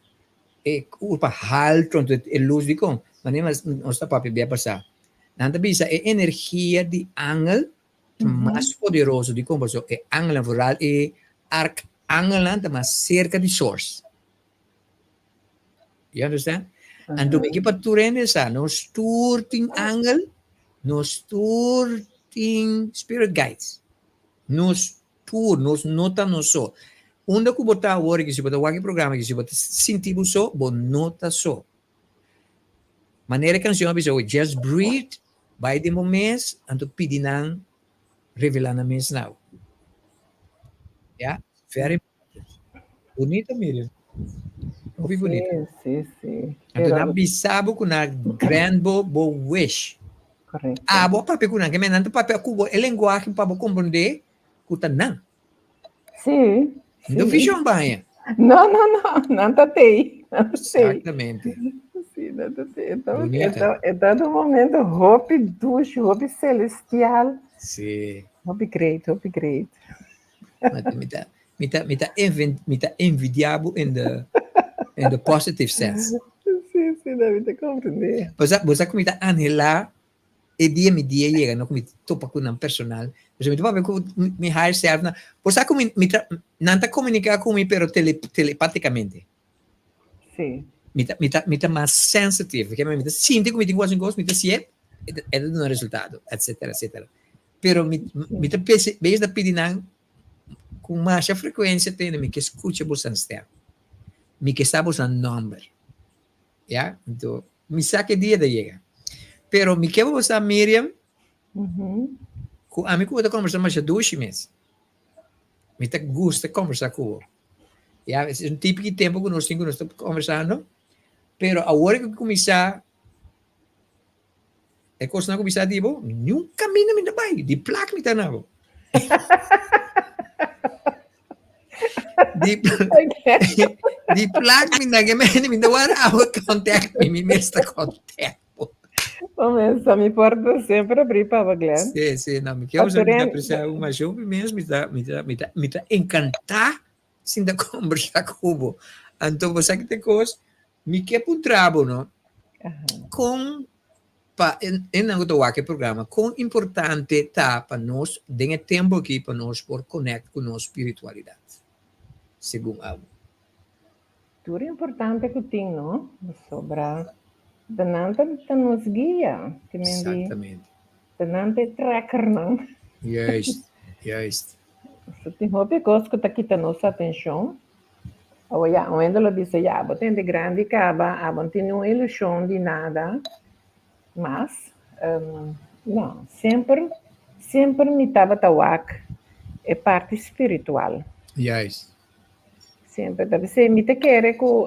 e kurpa haltu anto e lus dikon? Manera nos ta papia bia pasá. Nan ta bisa e energia di angel ta mas poderoso dikon? Pasobra e angelnan vooral e arkangelnan ta mas serka di source. You understand? Anto mi ke pa tur hende sa nos tur tin angel, nos tur tin spirit guides. Nos tur, nos no ta nos so. Unda ku bo ta awor aki, si bo ta wak e programa aki, si bo ta sinti bo so, bo no ta so. Manera e kanshon a bisa awe, just breathe, bai den bo mes, anto pidi nan revelá nan mes na bo. Ya, very important. Bunita, Miriam. Hopi bunita. Sí, sí, sí. Anto Pero, nan bisa bo ku nan grant bo bo wish. Correcto. Abo a papia ku nan, ke men nan ta papia ku bo e lenguahe pa bo komprondé ku ta nan. Sí, No sí. vision baña. No, no, no, nan ta tei. Nan ta tei. Exactamente. Sí, nan ta tei. Então, Bonita. então, então, un momento hopi dushi, hopi celestial. Sí. Hopi great, hopi great. Ma mi ta, mi ta, mi ta, envi, mi ta envidia bo in the, in the positive sense. Sí, sí, no, mi ta comprende. Bo sa, bo sa ku mi ta anhelá E dia mi dia yega no ku mi topa ku nan personal. Pasobra mi ta papia ku mi higher self nan. Por sa ku mi mi ta nan ta komuniká ku mi pero tele telepatikamente. Sí. Mi ta mi ta mi ta mas sensitive. Ke mi ta sinti ku mi tin ku hasi un kos mi ta hasié e ta e ta duna resultado etcetera etcetera. Pero mi mi ta pesi bes ta pidi nan ku masha frekuensia tende mi ke skucha boso stèm. Mi ke sa boso nòmber. Ya, anto mi sa ke dia ta yega. Pero mi ke bo sa Miriam, ku ami ku bo ta kombersá masha dushi mes. Mi ta gusta kombersá ku bo. Ya, es un tipiki tempu ku nos tin ku nos ta kombersando, pero awor ku kuminsá E kosnan ku mi sa di bo, niun kaminda mi ta bai, di plak mi ta na bo. Di, di plak mi na gemene, mi ta wara abo contact mi, mi mes ta contact bo. Bo mes ta mi porta semper abrí pa bo, Glenn. Sí, sí, no, mi ke usa mi ta apreciá un masho mi mes, mi ta, mi ta, mi ta, mi ta encantá sinta conversá ku bo. Anto bo sa ki ta e kos? Mi ke puntra bo no, kon pa esnan ku ta wak e programa, kon importante ta pa nos den e tempu aki pa nos por connect ku nos spiritualidat, segun abo? Tur importante ku tin no, pasobra ta nan ta ta nos guia, te men di Exactamente. ta nan ta e trackernan. Juist, juist. So tin hopi kos ku ta kita nos atenshon. Awo ya, un hende lo bisa, ya, bo ta hende grandi kaba, abo no tin niun ilushon di nada mas. No, semper, semper mi tabata wak e parti spiritual. Juist. Semper. Ta p'esei mi ta kere ku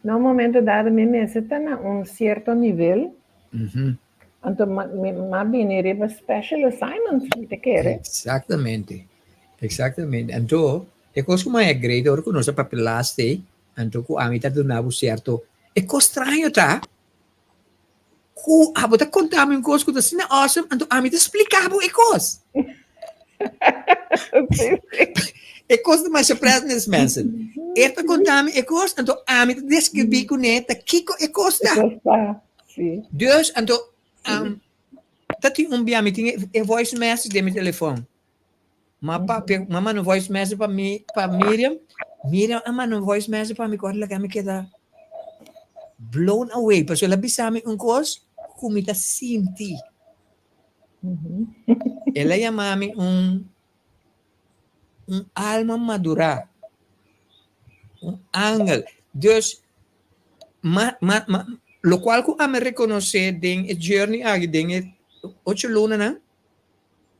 na un momento dado mi mester ta na un sierto nivel. Anto mi a bini riba special assignment, mi ta kere. Exactamente, exactamente. Anto, E kos ku maya great ora ku nos a papia last day, anto ku ami ta duna bo sierto, e kos straño ta ku abo ta konta mi un kos ku ta asina awesome, anto ami ta splika bo e kos. E kos ta masha pret mes mensen. E ta konta mi e kos, anto ami ta deskribí kuné ta kiko e kos ta. Dus, anto, ta tin un bia mi tin e voice message den mi telefon. Ma papia, ma manda un voice message pa mi, pa Miriam. Miriam a manda un voice message pa mi ku laga mi keda blown away. Pasobra el a bisa mi un kos ku mi ta sinti. El a yama mi un un alma madurá, un angel. Dus, ma, ma, ma, lokual ku ami rekonosé den e journey aki, den e ocho lunanan,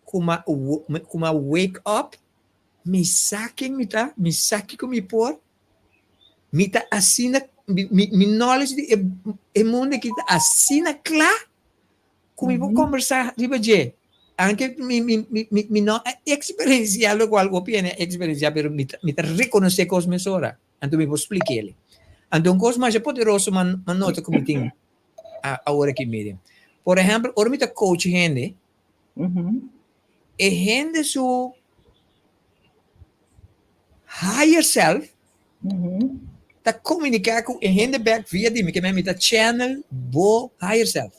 ku m'a ku m'a wake up, mi sa ken mi ta, mi sa kiko mi por, mi ta asina, mi mi knowledge di e e mundo aki ta asina kla ku mi por kombersá riba dje. Anke mi mi mi mi no a eksperensiá lokual ku hopi hende a eksperensiá, pero mi ta mi ta rekonosé kos mesora, anto mi por splik'é. Anto un kos masha poderoso m'a m'a nota ku mi tin awor aki, Miriam. Por ehèmpel, ora mi ta coach hende, E hende su higher self ta komuniká ku e hende bèk via di mi, ke men mi ta channel bo higher self.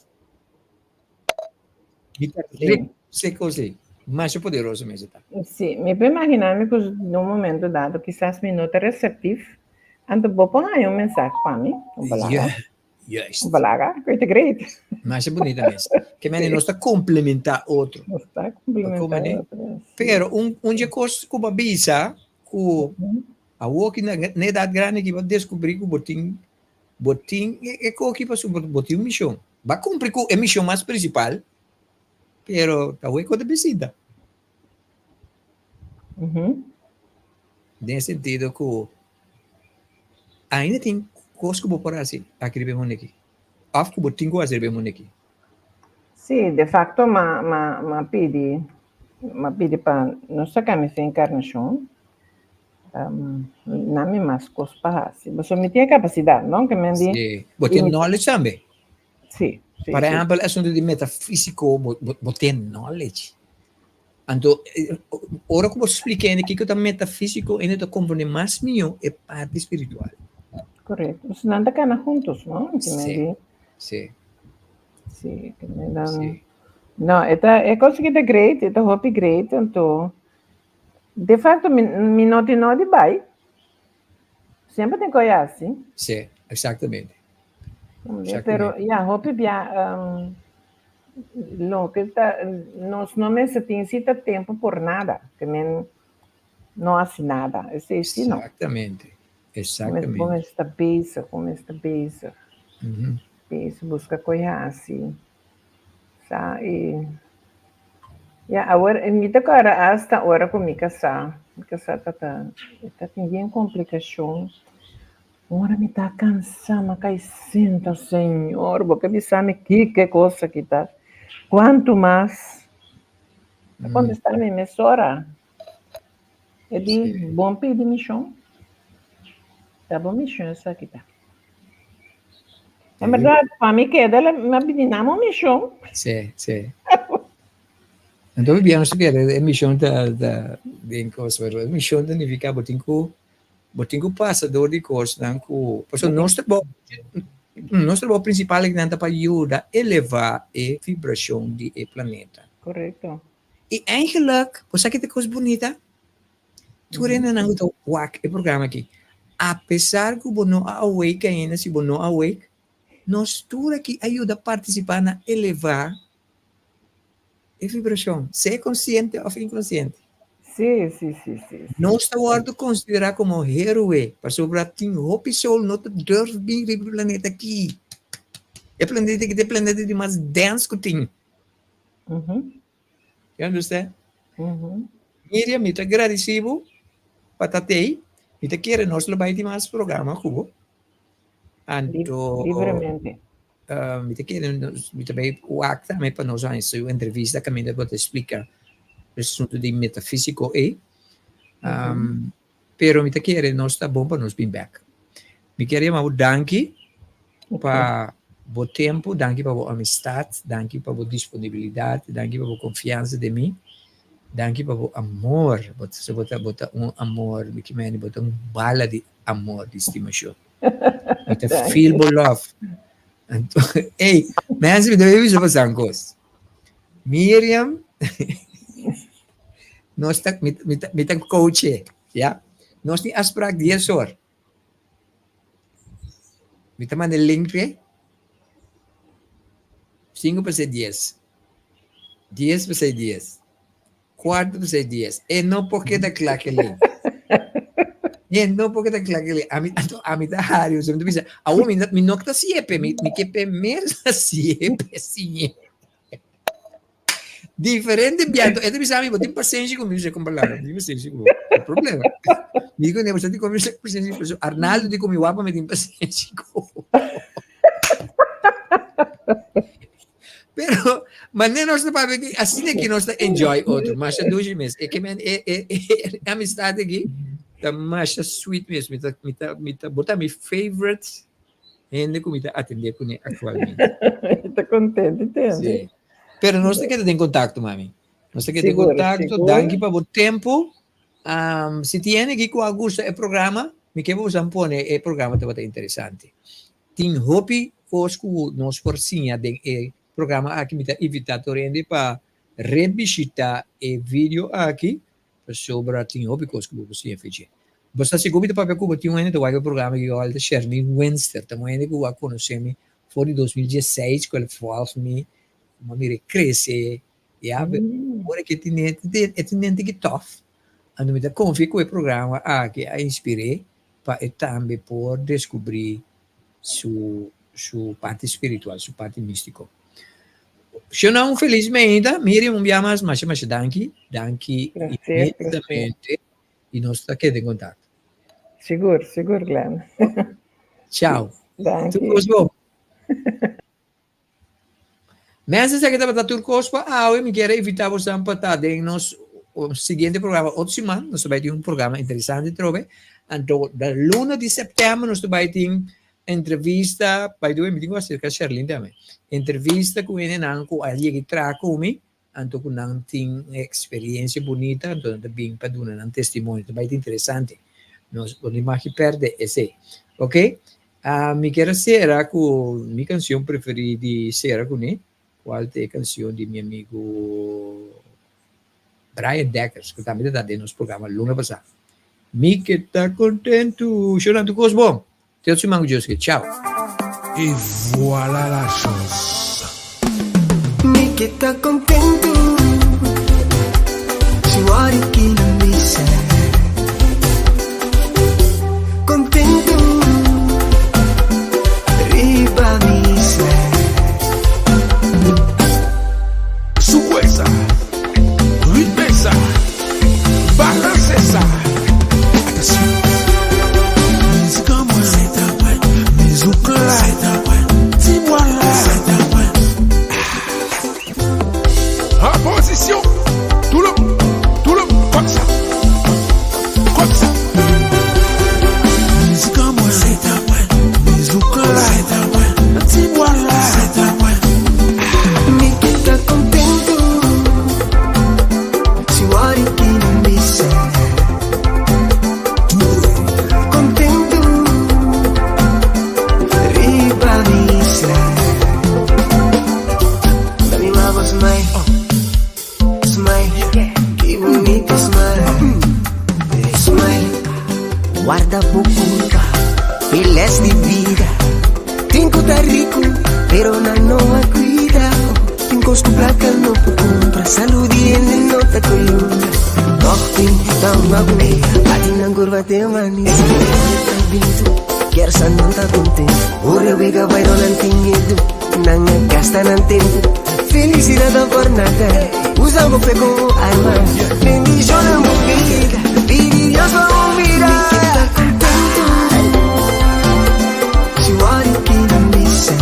Mi ta rekonosé kos ei. Masha poderoso mes e ta. Sí, mi por imaginá mi ku na un momento dado kisas mi no ta reseptif, anto bo por haña un mensahe pa mi, un palabra. Juist. Balaga, great, great. Masha bunita mes. Ke mende nos ta komplementá otro. Nos ta komplementá otro. Pero un un dje kos ku bo a bisa, Ku awor ki na na edat grandi ki bo a deskubrí ku bo tin bo tin e koki pasobra bo tin un mishon. Bo a kumpli ku e mishon mas prinsipal, pero ta awor ku bo ta bisita. Den e sentido ku ainda tin kos ku bo por hasi aki riba e mundu aki òf ku bo tin ku hasi riba e mundu aki. Sí, de facto m'a m'a m'a pidi m'a pidi pa no saca mi fen encarnacion. Nan mi mas cos pa haci. Pasobra mi tin e capacidad, no? Ke men di. Sí, bo tin knowledge tambe. Sí, sí. Por ehempel, asunto di metafísico, bo bo bo tin knowledge. Anto, ora ku bo splika hende kiko ta metafísiko, hende ta komprondé mas mihó e parti spiritual. Korekto. Pasobra nan ta kana huntos, no? Sí, sí. Sí, ke men dan. Sí. No, e ta e kos ki ta great, e ta hopi great, anto de facto mi mi no tin nodi bai. Semper tin koe hasi. Sí, exactamente. Pero ya, hopi bia um, Loke ta nos no mester tin cita tempo por nada, ke men no haci nada, esei si no. Exactamente, exactamente. Bo mester ta bezig, bo mester ta bezig, bezig busca koe haci, sa y ya awor mi ta kòrda asta ora ku mi kasá, mi kasá ta ta tin bien komplikashon. Ora mi ta cansá, m'a cai sinta, Señor, bo ke bisa mi kiko e cos aki ta? Cuantu mas? A contestá mi mesora. E di, Bon pidi mision. Ta bo mision esaki ta. En berdad, pa mi keda, m'a bini na mo mision. Sí, sí. Anto mi bia nos ta kere e mision ta ta den cos, pero e mision ta nifica bo tin cu Bo tin ku pasa dor di kosnan ku, pasobra nos trabou, nos trabou prinsipal akinan ta pa yuda elevá e vibrashon di e planeta. Korekto. I eigenlik, bo sa ki ta e kos bunita? Tur hendenan ku ta wak e programa aki, apesar ku bo no a awake ainda, si bo no a awake, nos tur aki a yuda partisipá na elevá E vibrashon, sea konsiente òf inkonsiente. Sí, sí, sí, sí. Nos ta wòrdu konsiderá komo héroe pasobra tin hopi soul no ta durf bin riba e planeta aki. E planeta aki ta e planeta di mas dens ku tin. You understand? Miriam, mi ta gradisí bo pa ta tei. Mi ta kere nos lo bai tin mas programa ku bo. Anto. Libremente. Mi ta kere mi ta bay wak tambe pa nos haña su entrevista kaminda bo ta splika e asuntu di metafísiko ei. Pero mi ta kere nos ta bon pa nos bin bek. Mi kier yama bo danki pa bo tempu, danki pa bo amistat, danki pa bo disponibilidat, danki pa bo konfiansa den mi, danki pa bo amor. Bo ta bo ta un amor, mi kimen bo ta un bala di amor, di stimashon. Mi ta feel bo love. Anto, ey, mensen, mi ta bisa boso un kos. Miriam, nos ta, mi, mi ta, mi ta coache, ya. Nos tin afspraak 10 or. Mi ta manda link p'e. 5 pa 10. 10 pa 10. Cuarto pa seis dies. E no por keda kla ke link. E no por keda kla ke link. Ami, anto ami ta hari, mi ta bisa, awor mi, mi no ta siepe, mi, mi ke p'e mes a siepe siñe. Diferente bia, anto e ta bisa mi, bo tin pasenshi ku mi, mi bisa, kon palabra, mi tin pasenshi ku bo, no problema. Mi di kuné, bo sa tin komi pasenshi ku bo, Arnaldo di ku mi wapa mi tin pasenshi ku bo. Pero, manera nos ta papia aki, asina ki nos ta enjoy otro. Masha dushi mes. E ke men, e, e, e, amistad aki ta masha sweet mes. Mi ta, mi ta, mi ta, bo ta mi favorite hende ku mi ta atende kuné aktualmente. Mi ta contento, tende. Sí. Pero nos ta keda den kontakto, mami. Nos ta keda den Sigur, kontakto. sigur. Danki pa bo tempu. Um, si tin hende aki ku a gusta e programa, mi ke boso pone e programa tabata interesante. Tin hopi kos ku nos por siña den e programa aki. Mi ta invitá tur hende pa rebishitá e video aki pasobra tin hopi kos ku bo por siña for dje. Bo sa sigur mi ta papia ku bo tin un hende ta wak e programa aki igual ta Sherlyn Winster. Ta un hende ku a konosé mi for di 2016 ku el a volg mi, mi a mira e krese. Ya, ora ku e tin e tin hende ki tòf. Anto mi ta konfia ku e programa aki a inspir'é pa e tambe por deskubrí su su parti spiritual, su parti místiko. Shona un felis meinta, Miriam un bia mas, masha masha danki, danki Placer, placer. inmensamente i nos ta keda en kontakto. Sigur, sigur Glenn. Chao. Tur Danki. kos bon. Mensen esaki tabata tur kos pa awe. Mi kier a invita bosan pa ta den nos siguiente programa otro siman. Nos ta bai tin un programa interesante trobe. Anto da luna di september nos ta bai tin entrevista, by the way mi tin ku aserka Sherlyn tambe. Entrevista ku hendenan ku a yega i traha ku mi, anto ku nan tin experiencia bunita, anto nan ta bin pa duna nan testimonio. Ta bai ta interesante. Nos bo no magi perde esei. Ok? Ah, mi kier a sera ku mi kansion preferí di sera kuné, kual ta e kansion di mi amigu Brian Dekkers, ku tambe ta ta den nos programa luna pasá. Mi ke ta kontentu! Shona tur kos bon! Te otro siman ku Dios ke. Chao! Et voilà la chose. Mi ke ta kontentu Si wòrdu ki nan bisa Kontentu Riba mi isla. Soukoue sa, ritme sa, balanse sa. Atansyon! Mizik an mwen, mizouk la, ti bwa la. An pozisyon, tou le moun, tou le moun, kòm sa, kòm sa. Mizik an mwen, mizouk la, ti bwa la. Mi ke ta kontentu Si wòrdu ki nan bisa Kontentu Riba mi isla Dami mama smile Smile Ki bunita smile Smile Warda bo culpa E les di vida Tin cu ta ricu Pero nan no a cuida Tin cos cu placa no por cumpra Salud di hende no ta columna Toch tin ta un aguea Bati nan curva te manisa Kier sa nan ta contento Ora wega bai do nan tin miedu Nan a gasta nan tempu Felicidad ta por nada Usa bo fe como arma Bendiciona bo vida Pidi Dios pa bo mira Mi ke ta contento Si wòrdu ki nan bisa.